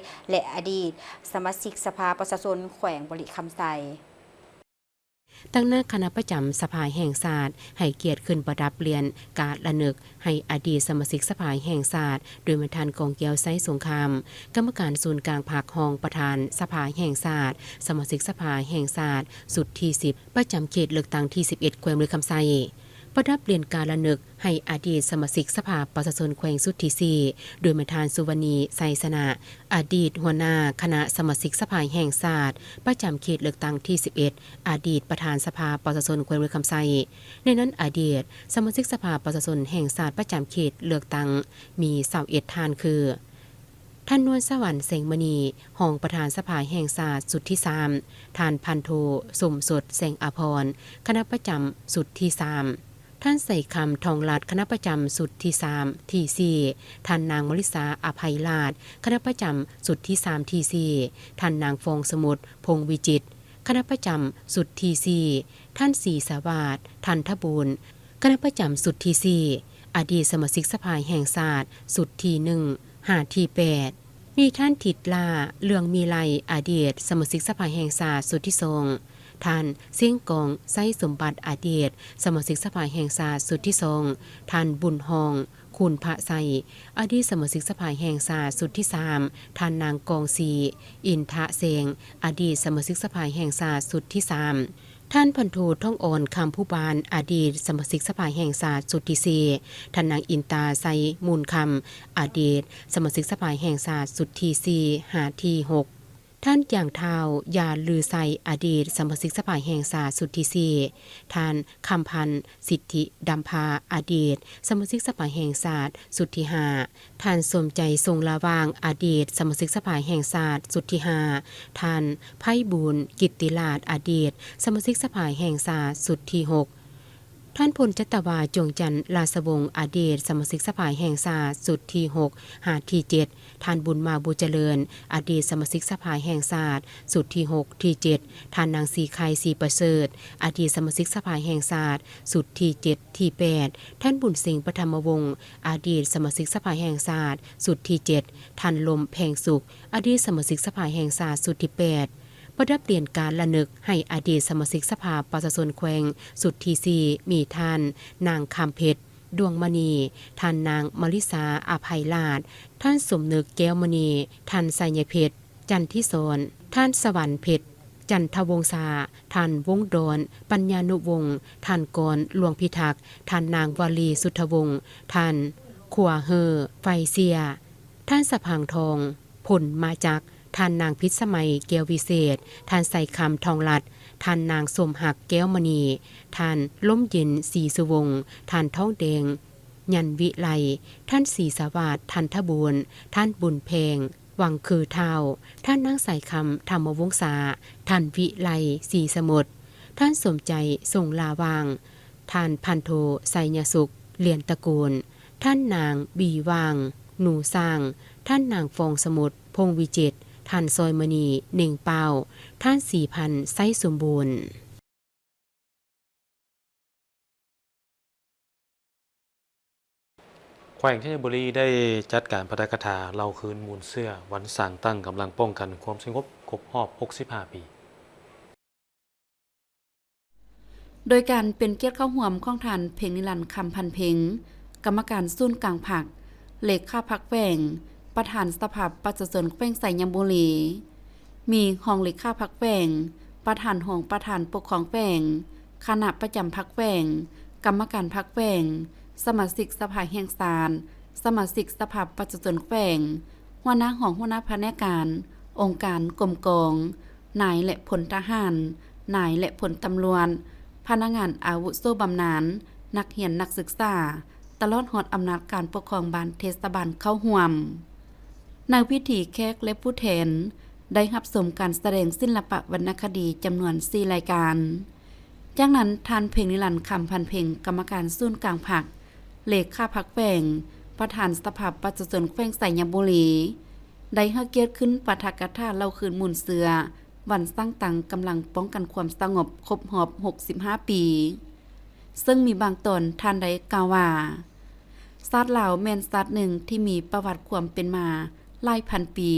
ແລະ ອະດີດສະມາຊິກສະພາປະຊາຊົນແຂວງບໍລິຄຳໄຊ. ຕາງໜ້າຄະນະປະຈຳສະພາແຫ່ງຊາດໃຫ້ກຽດຂຶ້ນປະດັບຫຼຽນກາລະນຶກ ໃຫ້ອະດີດສະມາຊິກສະພາແຫ່ງຊາດ ໂດຍແມ່ນທ່ານ ກອງແກ້ວ ໄຊສົງຄາມ ກຳມະການສູນກາງພັກ, ຮອງປະທານສະພາແຫ່ງຊາດ, ສະມາຊິກສະພາແຫ່ງຊາດຊຸດທີສິບ ປະຈຳເຂດເລືອກຕັ້ງທີສິບເອັດ ແຂວງບໍລິຄຳໄຊ. ປະດັບຫຼຽນກາລະນຶກໃຫ້ອະດີດສະມາຊິກສະພາປະຊາຊົນແຂວງຊຸດທີສີ່ ໂດຍແມ່ນທ່ານ ສຸວັນນີ ໄຊຊະນະ ອະດີດຫົວໜ້າຄະນະສະມາຊິກສະພາແຫ່ງຊາດ ປະຈຳເຂດເລືອກຕັ້ງທີສິບເອັດ, ອະດີດປະທານສະພາປະຊາຊົນແຂວງບໍລິຄຳໄຊ. ໃນນັ້ນ ອະດີດສະມາຊິກສະພາປະຊາຊົນແຫ່ງຊາດປະຈຳເຂດເລືອກຕັ້ງມີຊາວເອັດທ່ານຄື ທ່ານ ນວນສະຫວັນ ແສງມະນີ ຮອງປະທານສະພາແຫ່ງຊາດຊຸດທີສາມ, ທ່ານ ພັນໂທ ສົມສົດ ແສງອາພອນ ຄະນະປະຈຳຊຸດທີສາມ, ທ່ານ ໄຊຄຳ ທອງລັດ ຄະນະປະຈຳຊຸດທີສາມ, ທີສີ່, ທ່ານ ນາງ ມະລິສາ ອະໄພລາດ ຄະນະປະຈຳຊຸດທີສາມ, ທີສີ່, ທ່ານ ນາງ ຟອງສະໝຸດ ພົງວິຈິດ ຄະນະປະຈຳຊຸດທີສີ່, ທ່ານ ສີສະຫວາດ ທັນທະບູນ ຄະນະປະຈຳຊຸດທີສີ່, ອະດີດສະມາຊິກສະພາແຫ່ງຊາດຊຸດທີໜຶ່ງ ຫາທີແປດ, ມີທ່ານ ທິດຫຼ້າ ເລື່ອງມີໄລ ອະດີດສະມາຊິກສະພາແຫ່ງຊາດຊຸດທີສອງ, ທ່ານ ເຊງກອງ ໄຊສົມບັດ ອະດີດສະມາຊິກສະພາແຫ່ງຊາດຊຸດທີສອງ, ທ່ານ ບຸນຮອງ ຄູນພະໄຊ ອະດີດສະມາຊິກສະພາແຫ່ງຊາດຊຸດທີສາມ, ທ່ານ ນາງ ກອງສີ ອິນທະແສງ ອະດີດສະມາຊິກສະພາແຫ່ງຊາດຊຸດທີສາມ, ທ່ານ ພັນໂທ ທອງອ່ອນ ຄຳພູບານ ອະດີດສະມາຊິກສະພາແຫ່ງຊາດຊຸດທີສີ່, ທ່ານ ນາງ ອິນຕາ ໄຊມູນຄຳ ອະດີດສະມາຊິກສະພາແຫ່ງຊາດຊຸດທີສີ່ ຫາທີຫົກ, ທ່ານ ຢ່າງທ້າວ ຢາລືໄຊ ອະດີດສະມາຊິກສະພາແຫ່ງຊາດຊຸດທີສີ່, ທ່ານ ຄຳພັນ ສິດທິດຳພາ ອະດີດສະມາຊິກສະພາແຫ່ງຊາດຊຸດທີຫ້າ, ທ່ານ ສົມໃຈ ຊົງລະຫວ່າງ ອະດີດສະມາຊິກສະພາແຫ່ງຊາດຊຸດທີຫ້າ, ທ່ານ ໄພບູນ ກິດຕິລາດ ອະດີດສະມາຊິກສະພາແຫ່ງຊາດຊຸດທີຫົກ, ທ່ານ ພົນຈັດຕະວາ ຈົງຈັນ ລາຊະວົງ ອະດີດສະມາຊິກສະພາແຫ່ງຊາດຊຸດທີຫົກ ຫາທີເຈັດ, ທ່ານ ບຸນມາ ບູຈະເລີນ ອະດີດສະມາຊິກສະພາແຫ່ງຊາດຊຸດທີຫົກ ທີເຈັດ, ທ່ານ ນາງ ສີໄຄ ສີປະເສີດ ອະດີດສະມາຊິກສະພາແຫ່ງຊາດຊຸດທີເຈັດ ທີແປດ, ທ່ານ ບຸນເສັງ ປະຖຳມະວົງ ອະດີດສະມາຊິກສະພາແຫ່ງຊາດຊຸດທີເຈັດ, ທ່ານ ລົມ ແພງສຸກ ອະດີດສະມາຊິກສະພາແຫ່ງຊາດຊຸດທີແປດ. ປະດັບຫຼຽນການລະນຶກໃຫ້ອະດີດສະມາຊິກສະພາປະຊາຊົນແຂວງຊຸດທີສີ່ ມີທ່ານ ນາງ ຄຳເພັດ ດວງມະນີ, ທ່ານ ນາງ ມະລິສາ ອະໄພລາດ, ທ່ານ ສົມນຶກ ແກ້ວມະນີ, ທ່ານ ໄຊຍະເພັດ ຈັນທິສອນ, ທ່ານ ສະຫວັນເພັດ ຈັນທະວົງສາ, ທ່ານ ວົງດອນ ປັນຍານຸວົງ, ທ່ານ ກອນ ຫຼວງພິທັກ, ທ່ານ ນາງ ວາລີ ສຸດທະວົງ, ທ່ານ ຂົວເຮີ ໄຟເຊຍ, ທ່ານ ສະພັງທອງ ຜົນມາຈັກ, ທ່ານນາງພິດສະໄໝ ແກ້ວວິເສດ, ທ່ານໄຊຄຳ ທອງລັດ, ທ່ານນາງສົມຮັກ ແກ້ວມະນີ, ທ່ານລົມເຢັນ ສີສຸວົງ, ທ່ານທອງແດງ ຍັນວິໄລ, ທ່ານສີສະຫວາດ ທັນທະບູນ, ທ່ານບຸນແພງ ຫວັງຄືທ້າວ, ທ່ານນາງ ສາຍຄຳ ທຳມະວົງສາ, ທ່ານ ວິໄລ ສີສະໝົດ, ທ່ານ ສົມໃຈ ສົງຫຼ້າຫວ່າງ, ທ່ານ ພັນໂທ ໄຊຍະສຸກ ຫຼຽນຕະກູນ, ທ່ານນາງ ບີຫວ່າງ ໜູຊ້າງ, ທ່ານນາງ ຟອງສະໝົດ ພົງວິຈິດ, ທ່ານ ຊອຍມະນີ ເນັ່ງປ້າວ, ທ່ານ ສີພັນ ໄຊສົມບູນ. ແຂວງໄຊຍະບູລີໄດ້ຈັດການປາຖະກະຖາເລົ່າຄືນມູນເຊື້ອວັນສ້າງຕັ້ງກຳລັງປ້ອງກັນຄວາມສະຫງົບຄົບຮອບຫົກສິບຫ້າປີ. ໂດຍການເປັນກຽດເຂົ້າຮ່ວມຂອງທ່ານ ເພັງນິລັນ ຄຳພັນເພັງ, ກຳມະການສູນກາງພັກ, ເລຂາພັກແຂວງ, ປະທານສະພາປະຊາຊົນແຂວງໄຊຍະບູລີ, ມີຮອງເລຂາພັກແຂວງ, ປະທານຫ້ອງປະທານປົກຄອງແຂວງ, ຄະນະປະຈຳພັກແຂວງ, ກຳມະການພັກແຂວງ, ສະມາຊິກສະພາແຫ່ງຊາດ, ສະມາຊິກສະພາປະຊາຊົນແຂວງ, ຫົວໜ້າຫ້ອງ, ຫົວໜ້າພະແນກການ, ອົງການ, ກົມກອງ, ນາຍ ແລະ ພົນທະຫານ, ນາຍ ແລະ ພົນຕຳຫຼວດ, ພະນັກງານອາວຸໂສບຳນານ, ນັກຮຽນນັກສຶກສາ, ຕະຫຼອດຮອດອຳນາດການປົກຄອງບ້ານເທດສະບານເຂົ້າຮ່ວມ. ໃນພິທີ ແຂກ ແລະ ຜູ້ແທນໄດ້ຮັບຊົມການສະແດງສິລະປະວັນນະຄະດີຈຳນວນສີ່ລາຍການ. ຈາກນັ້ນ ທ່ານ ເພັງນິລັນ ຄຳພັນເພັງ, ກຳມະການສູນກາງພັກ, ເລຂາພັກແຂວງ, ປະທານສະພາປະຊາຊົນແຂວງໄຊຍະບູລີ, ໄດ້ໃຫ້ກຽດຂຶ້ນປາຖະກະຖາເລົ່າຄືນມູນເຊື້ອ ວັນສ້າງຕັ້ງກຳລັງປ້ອງກັນຄວາມສະຫງົບຄົບຮອບຫົກສິບຫ້າປີ, ເຊິ່ງມີບາງຕອນທ່ານໄດ້ກ່າວວ່າ, ຊາດລາວແມ່ນຊາດໜຶ່ງທີ່ມີປະຫວັດຄວາມເປັນມາຫຼາຍພັນປີ.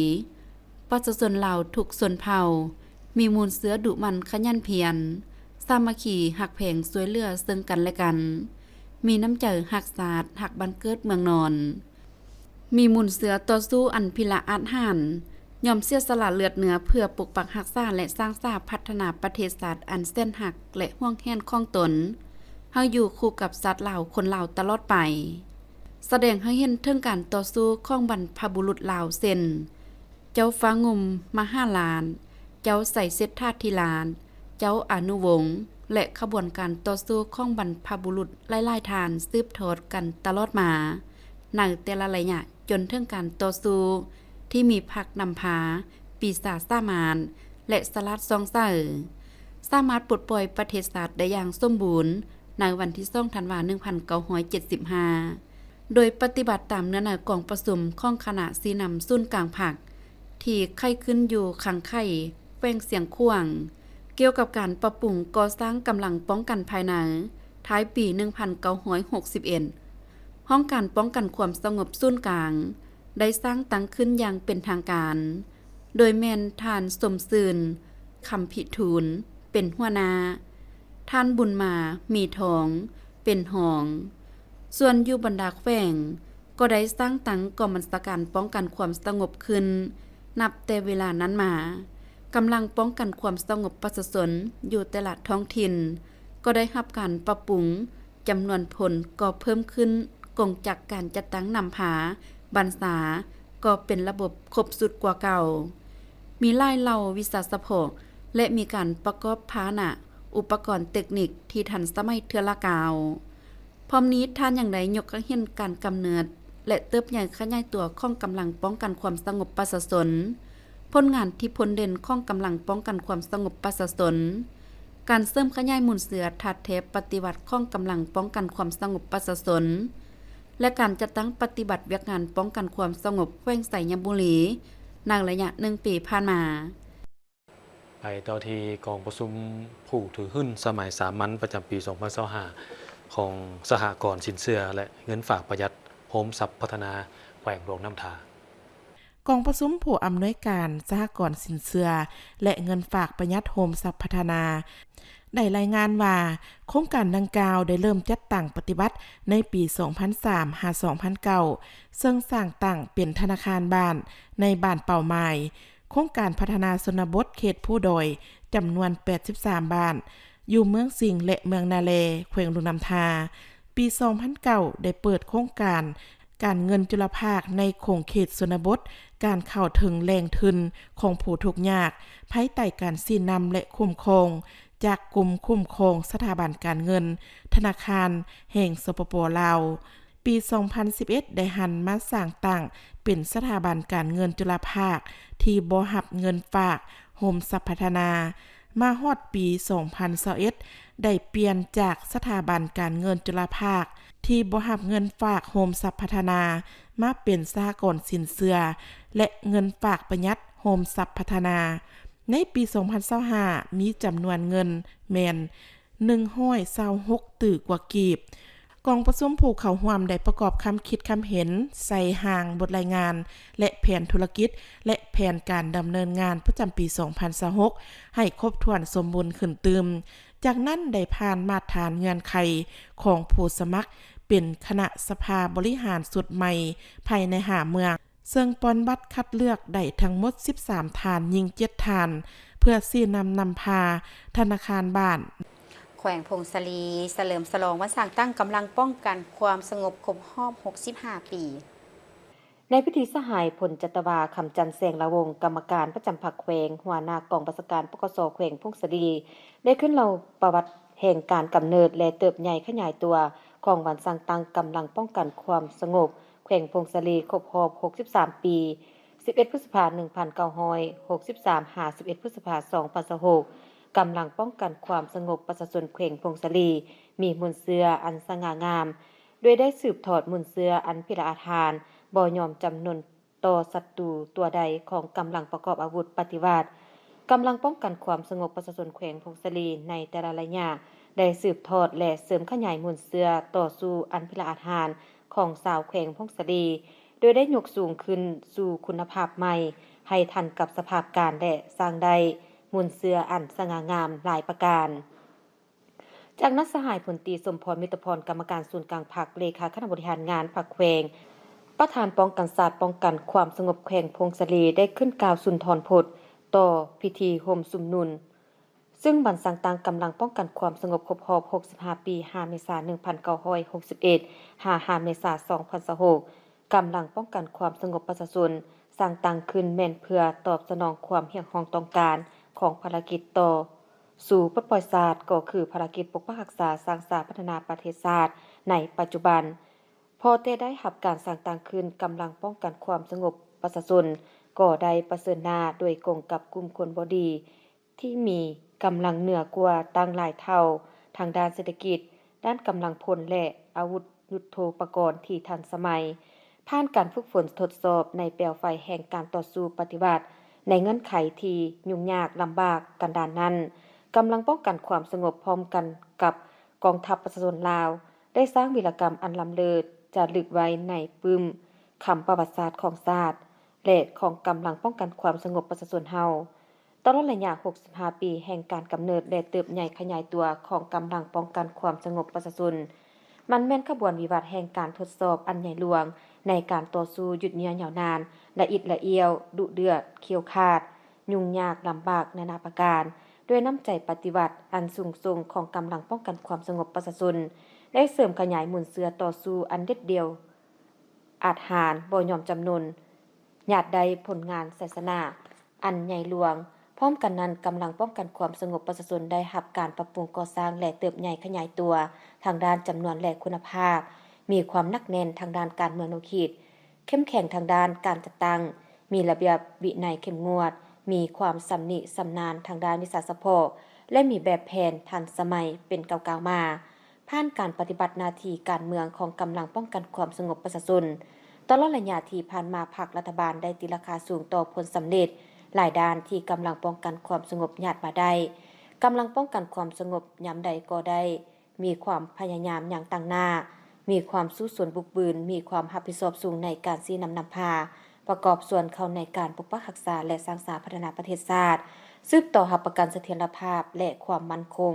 ປະຊາຊົນລາວທຸກຊົນເຜົ່າມີມູນເຊື້ອດຸໝັ່ນຂະຫຍັນພຽນ, ສາມັກຄີຮັກແພງຊ່ວຍເຫຼືອເຊິ່ງກັນແລະກັນ, ມີນ້ຳໃຈຮັກຊາດ, ຮັກບ້ານເກີດເມືອງນອນ. ມີມູນເຊື້ອຕໍ່ສູ້ອັນພິລະອາດຫານ, ຍອມເສຍສະຫຼະເລືອດເນື້ອເພື່ອປົກປັກຮັກສາ ແລະ ສ້າງສາພັດທະນາປະເທດຊາດອັນແສນຮັກ ແລະ ຫວງແຫນຂອງຕົນ ໃຫ້ຢູ່ຄູ່ກັບຊາດລາວຄົນລາວຕະຫຼອດໄປ, ສະແດງໃຫ້ເຫັນເຖິງການຕໍ່ສູ້ຂອງບັນພະບຸລຸດລາວ ເຊັ່ນ ເຈົ້າຟ້າງຸ່ມມະຫາລາດ, ເຈົ້າໄຊເສດຖາທິລາດ, ເຈົ້າອານຸວົງ ແລະ ຂະບວນການຕໍ່ສູ້ຂອງບັນພະບຸລຸດຫຼາຍໆທ່ານສືບທອດກັນຕະຫຼອດມາ ໃນແຕ່ລະໄລຍະ ຈົນເຖິງການຕໍ່ສູ້ທີ່ມີພັກນຳພາ, ປີຊາສາມາດ ແລະ ສະຫຼາດສ່ອງໃສ, ສາມາດປົດປ່ອຍປະເທດຊາດໄດ້ຢ່າງສົມບູນໃນວັນທີສອງ ທັນວາ ໜຶ່ງພັນເກົ້າຮ້ອຍເຈັດສິບຫ້າ ໂດຍປະຕິບັດຕາມເນື້ອໃນກອງປະຊຸມຂອງຄະນະຊີ້ນຳສູນກາງພັກ ທີ່ໄຂຂຶ້ນຢູ່ຄັງໄຄ ແຂວງຊຽງຂວາງ ກ່ຽວກັບການປັບປຸງກໍ່ສ້າງກຳລັງປ້ອງກັນພາຍໃນ ທ້າຍປີໜຶ່ງພັນເກົ້າຮ້ອຍຫົກສິບເອັດ. ຫ້ອງການປ້ອງກັນຄວາມສະຫງົບສູນກາງ ໄດ້ສ້າງຕັ້ງຂຶ້ນຢ່າງເປັນທາງການ, ໂດຍແມ່ນທ່ານ ສົມຊື່ນ ຄຳພິທູນ ເປັນຫົວໜ້າ, ທ່ານ ບຸນມາ ມີທອງ ເປັນຮອງ. ສ່ວນຢູ່ບັນດາແຂວງ ກໍໄດ້ສ້າງຕັ້ງກອງບັນຊາການປ້ອງກັນຄວາມສະຫງົບຂຶ້ນ. ນັບແຕ່ເວລານັ້ນມາ, ກຳລັງປ້ອງກັນຄວາມສະຫງົບປະຊາຊົນຢູ່ແຕ່ລະທ້ອງຖິ່ນ ກໍໄດ້ຮັບການປັບປຸງ, ຈຳນວນພົນກໍເພີ່ມຂຶ້ນ, ກົງຈັກການຈັດຕັ້ງນຳພາບັນຊາກໍເປັນລະບົບຄົບຊຸດກວ່າເກົ່າ, ມີຫຼາຍເຫຼົ່າວິຊາສະເພາະ ແລະ ມີການປະກອບພາຫະນະ, ອຸປະກອນເຕັກນິກທີ່ທັນສະໄໝເທື່ອລະກ້າວ. ພ້ອມນີ້ທ່ານຍັງໄດ້ຍົກໃຫ້ເຫັນການກຳເນີດ ແລະ ເຕີບໃຫຍ່ຂະຫຍາຍຕົວຂອງກຳລັງປ້ອງກັນຄວາມສະຫງົບປະຊາຊົນ, ຜົນງານທີ່ພົ້ນເດັ່ນຂອງກຳລັງປ້ອງກັນຄວາມສະຫງົບປະຊາຊົນ, ການເສີມຂະຫຍາຍມູນເຊື້ອທາດແທບປະຕິວັດຂອງກຳລັງປ້ອງກັນຄວາມສະຫງົບປະຊາຊົນ ແລະ ການຈັດຕັ້ງປະຕິບັດວຽກງານປ້ອງກັນຄວາມສະຫງົບແຂວງໄຊຍະບູລີໃນໄລຍະໜຶ່ງປີຜ່ານມາ. ໄປຕໍ່ທີ່ກອງປະຊຸມຜູ້ຖືຫຸ້ນສະໄໝສາມັນປະຈຳປີສອງພັນຊາວຫ້າ ຂອງສະຫະກອນສິນເຊື່ອ ແລະ ເງິນຝາກປະຢັດໂຮມຊັບພັດທະນາແຂວງຫຼວງນ້ຳທາ. ກອງປະຊຸມຜູ້ອຳນວຍການສະຫະກອນສິນເຊື່ອ ແລະ ເງິນຝາກປະຢັດໂຮມຊັບພັດທະນາ ໄດ້ລາຍງານວ່າ ໂຄງການດັ່ງກ່າວໄດ້ເລີ່ມຈັດຕັ້ງປະຕິບັດໃນປີສອງພັນສາມຫາສອງພັນເກົ້າ ເຊິ່ງສ້າງຕັ້ງເປັນທະນາຄານບ້ານໃນບ້ານເປົ້າໝາຍ ໂຄງການພັດທະນາຊົນນະບົດເຂດພູດອຍ ຈຳນວນແປດສິບສາມບ້ານ ຢູ່ເມືອງສິງ ແລະ ເມືອງນາແລ ແຂວງຫຼວງນ້ຳທາ. ປີສອງພັນເກົ້າ ໄດ້ເປີດໂຄງການການເງິນຈຸລະພາກໃນຂົງເຂດຊົນນະບົດ, ການເຂົ້າເຖິງແຫຼ່ງທຶນຂອງຜູ້ທຸກຍາກ ພາຍໃຕ້ການຊີ້ນຳ ແລະ ຄຸ້ມຄອງຈາກກົມຄຸ້ມຄອງສະຖາບັນການເງິນ ທະນາຄານແຫ່ງ ສປປ ລາວ. ປີສອງພັນສິບເອັດ ໄດ້ຫັນມາສ້າງຕັ້ງເປັນສະຖາບັນການເງິນຈຸລະພາກທີ່ບໍ່ຮັບເງິນຝາກໂຮມຊັບພັດທະນາ. ມາຮອດປີສອງພັນຊາວເອັດ ໄດ້ປ່ຽນຈາກສະຖາບັນການເງິນຈຸລະພາກທີ່ບໍ່ຮັບເງິນຝາກໂຮມຊັບພັດທະນາ ມາເປັນສະຫະກອນສິນເຊື່ອ ແລະ ເງິນຝາກປະຢັດໂຮມຊັບພັດທະນາ. ໃນປີສອງພັນຊາວຫ້າ ມີຈຳນວນເງິນແມ່ນ ໜຶ່ງຮ້ອຍຊາວຫົກຕື້ກວ່າກີບ. ກອງປະຊຸມຜູ້ເຂົ້າຮ່ວມໄດ້ປະກອບຄຳຄິດຄຳເຫັນໃສ່ຮ່າງບົດລາຍງານ ແລະ ແຜນທຸລະກິດ ແລະ ແຜນການດຳເນີນງານປະຈຳປີສອງພັນຊາວຫົກ ໃຫ້ຄົບຖ້ວນສົມບູນຂຶ້ນຕື່ມ. ຈາກນັ້ນໄດ້ຜ່ານມາດຖານເງື່ອນໄຂຂອງຜູ້ສະໝັກເປັນຄະນະສະພາບໍລິຫານຊຸດໃໝ່ພາຍໃນຫ້າເມືອງ. ເຊິ່ງປ່ອນບັດຄັດເລືອກໄດ້ທັງໝົດສິບສາມທ່ານ, ຍິງເຈັດທ່ານ, ເພື່ອຊີ້ນຳນຳພາທະນາຄານບ້ານ. ແຂວງຜົ້ງສາລີສະເຫຼີມສະຫຼອງວັນສ້າງຕັ້ງກຳລັງປ້ອງກັນຄວາມສະຫງົບຄົບຮອບຫົກສິບຫ້າປີ. ໃນພິທີ ສະຫາຍ ພົນຈັດຕະວາ ຄຳຈັນ ແສງລາວົງ ກຳມະການປະຈຳພັກແຂວງ, ຫົວໜ້າກອງບັນຊາການ ປກສ ແຂວງຜົ້ງສາລີ ໄດ້ຂຶ້ນເລົ່າປະຫວັດແຫ່ງການກຳເນີດ ແລະ ເຕີບໃຫຍ່ຂະຫຍາຍຕົວຂອງວັນສ້າງຕັ້ງກຳລັງປ້ອງກັນຄວາມສະຫງົບ ແຂວງຜົ້ງສາລີ ຄົບຮອບຫົກສິບສາມປີ, ສິບເອັດ ພຶດສະພາ ໜຶ່ງພັນເກົ້າຮ້ອຍຫົກສິບສາມ ຫາ ສິບເອັດ ພຶດສະພາ ສອງພັນຊາວຫົກ ກຳລັງປ້ອງກັນຄວາມສະຫງົບປະຊາຊົນແຂວງຜົ້ງສາລີ ມີມູນເຊື້ອອັນສະຫງ່າງາມ ໂດຍໄດ້ສືບທອດມູນເຊື້ອອັນພິລະອາດຫານ ບໍ່ຍອມຈຳນົນຕໍ່ສັດຕູຕົວໃດຂອງກຳລັງປະກອບອາວຸດປະຕິວັດ. ກຳລັງປ້ອງກັນຄວາມສະຫງົບປະຊາຊົນແຂວງຜົ້ງສາລີໃນແຕ່ລະໄລຍະ ໄດ້ສືບທອດ ແລະ ເສີມຂະຫຍາຍມູນເຊື້ອຕໍ່ສູ້ອັນພິລະອາດຫານຂອງຊາວແຂວງຜົ້ງສາລີ ໂດຍໄດ້ຍົກສູງຂຶ້ນສູ່ຄຸນນະພາບໃໝ່ ໃຫ້ທັນກັບສະພາບການ ແລະ ສ້າງໄດ້ມູນເຊື້ອອັນສະຫງ່າງາມຫຼາຍປະການ. ຈາກນັ້ນ ສະຫາຍ ພົນຕີ ສົມພອນ ມິດຕະພອນ ກຳມະການສູນກາງພັກ, ເລຂາຄະນະບໍລິຫານງານພັກແຂວງ, ປະທານປ້ອງກັນຊາດ ປ້ອງກັນຄວາມສະຫງົບແຂວງຜົ້ງສາລີ ໄດ້ຂຶ້ນກ່າວສຸນທອນພົດຕໍ່ພິທີໂຮມຊຸມນຸນ ຊຶ່ງວັນສ້າງຕັ້ງກຳລັງປ້ອງກັນຄວາມສະຫງົບຄົບຮອບຫົກສິບຫ້າປີ ຫ້າ ເມສາ ໜຶ່ງພັນເກົ້າຮ້ອຍຫົກສິບເອັດ ຫາ ຫ້າ ເມສາ ສອງພັນຊາວຫົກ ກຳລັງປ້ອງກັນຄວາມສະຫງົບປະຊາຊົນ ສ້າງຕັ້ງຂຶ້ນແມ່ນເພື່ອຕອບສະໜອງຄວາມຮຽກຮ້ອງຕ້ອງການຂອງພາລະກິດຕໍ່ສູ້ປົດປ່ອຍຊາດ ກໍຄືພາລະກິດປົກປັກຮັກສາ, ສ້າງສາ, ພັດທະນາປະເທດຊາດໃນປັດຈຸບັນ. ພໍແຕ່ໄດ້ຮັບການສ້າງຕັ້ງຂຶ້ນ, ກຳລັງປ້ອງກັນຄວາມສະຫງົບປະຊາຊົນກໍໄດ້ປະເຊີນໜ້າໂດຍກົງກັບກຸ່ມຄົນບໍ່ດີ ທີ່ມີກຳລັງເໜືອກວ່າຕັ້ງຫຼາຍເທົ່າ ທັງດ້ານເສດຖະກິດ, ດ້ານກຳລັງພົນ ແລະ ອາວຸດຍຸດໂທປະກອນທີ່ທັນສະໄໝ. ຜ່ານການຝຶກຝົນທົດສອບໃນແປວໄຟແຫ່ງການຕໍ່ສູ້ປະຕິວັດ ໃນເງື່ອນໄຂທີ່ຫຍຸ້ງຍາກລຳບາກກັນດານນັ້ນ, ກຳລັງປ້ອງກັນຄວາມສະຫງົບພ້ອມກັນກັບກອງທັບປະຊາຊົນລາວ ໄດ້ສ້າງວີລະກຳອັນລ້ຳເລີດຈາລຶກໄວ້ໃນປຶ້ມຄຳປະຫວັດສາດຂອງຊາດ ແລະ ຂອງກຳລັງປ້ອງກັນຄວາມສະຫງົບປະຊາຊົນເຮົາ. ຕະຫຼອດໄລຍະຫົກສິບຫ້າປີແຫ່ງການກຳເນີດ ແລະ ເຕີບໃຫຍ່ຂະຫຍາຍຕົວຂອງກຳລັງປ້ອງກັນຄວາມສະຫງົບປະຊາຊົນ, ມັນແມ່ນຂະບວນວິວັດແຫ່ງການທົດສອບອັນໃຫຍ່ຫຼວງ ໃນການຕໍ່ສູ້ຍືດເຍື້ອຍາວນານ, ລະອິດລະອ້ຽວ, ດຸເດືອດ, ຂຽວຂາດ, ຫຍຸ້ງຍາກລຳບາກນານາປະການ, ດ້ວຍນ້ຳໃຈປະຕິວັດອັນສູງສົ່ງຂອງກຳລັງປ້ອງກັນຄວາມສະຫງົບປະຊາຊົນ ໄດ້ເສີມຂະຫຍາຍມູນເຊື້ອຕໍ່ສູ້ອັນເດັດດ່ຽວ ອາດຫານບໍ່ຍອມຈຳນົນ ຍາດໄດ້ຜົນງານໄຊຊະນະອັນໃຫຍ່ຫຼວງ. ພ້ອມກັນນັ້ນ, ກຳລັງປ້ອງກັນຄວາມສະຫງົບປະຊາຊົນໄດ້ຮັບການປັບປຸງກໍ່ສ້າງ ແລະ ເຕີບໃຫຍ່ຂະຫຍາຍຕົວທາງດ້ານຈຳນວນ ແລະ ຄຸນນະພາບ, ມີຄວາມໜັກແໜ້ນທາງດ້ານການເມືອງແນວຄິດ, ເຂັ້ມແຂງທາງດ້ານການຈັດຕັ້ງ, ມີລະບຽບວິໄນເຂັ້ມງວດ, ມີຄວາມຊຳນິຊຳນານທາງດ້ານວິຊາສະເພາະ ແລະ ມີແບບແຜນທັນສະໄໝເປັນກ້າວໆມາ. ຜ່ານການປະຕິບັດໜ້າທີ່ການເມືອງຂອງກຳລັງປ້ອງກັນຄວາມສະຫງົບປະຊາຊົນ, ຕະຫຼອດໄລຍະທີ່ຜ່ານມາ ພັກລັດຖະບານໄດ້ຕີລາຄາສູງຕໍ່ຜົນສຳເລັດຫຼາຍດ້ານທີ່ກຳລັງປ້ອງກັນຄວາມສະຫງົບຍາດມາໄດ້. ກຳລັງປ້ອງກັນຄວາມສະຫງົບຍາມໃດກໍໄດ້ມີຄວາມພະຍາຍາມຢ່າງຕັ້ງໜ້າ, ມີຄວາມສູ້ຊົນບຸກບືນ, ມີຄວາມຮັບຜິດຊອບສູງໃນການຊີ້ນຳນຳພາ, ປະກອບສ່ວນເຂົ້າໃນການປົກປັກຮັກສາ ແລະ ສ້າງສາພັດທະນາປະເທດຊາດ, ສືບຕໍ່ຮັບປະກັນສະຖຽນລະພາບ ແລະ ຄວາມໝັ້ນຄົງ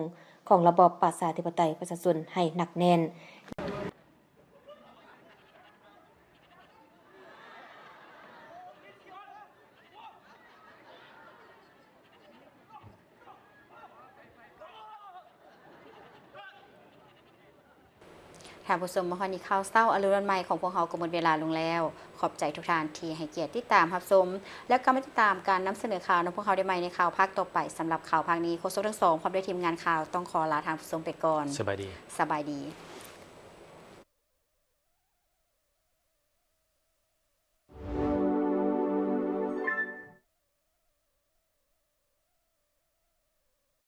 ຂອງລະບອບປະຊາທິປະໄຕປະຊາຊົນໃຫ້ໜັກແໜ້ນ. ທ່ານຜູ້ຊົມ, ມາຮອດນີ້ ຂ່າວເຊົ້າອາລຸນວັນໃໝ່ຂອງພວກເຮົາກໍໝົດເວລາລົງແລ້ວ. ຂອບໃຈທຸກທ່ານທີ່ໃຫ້ກຽດຕິດຕາມຮັບຊົມ ແລ້ວກໍມາຕິດຕາມການນຳສະເໜີຂ່າວນຳພວກເຮົາໄດ້ໃໝ່ໃນຂ່າວພາກຕໍ່ໄປ. ສຳລັບຂ່າວພາກນີ້, ໂຄສົກທັງສອງ ພ້ອມດ້ວຍທີມງານຂ່າວ ຕ້ອງຂໍລາທ່ານຜູ້ຊົມໄປກ່ອນ. ສະບາຍດີ. ສະບາຍດີ.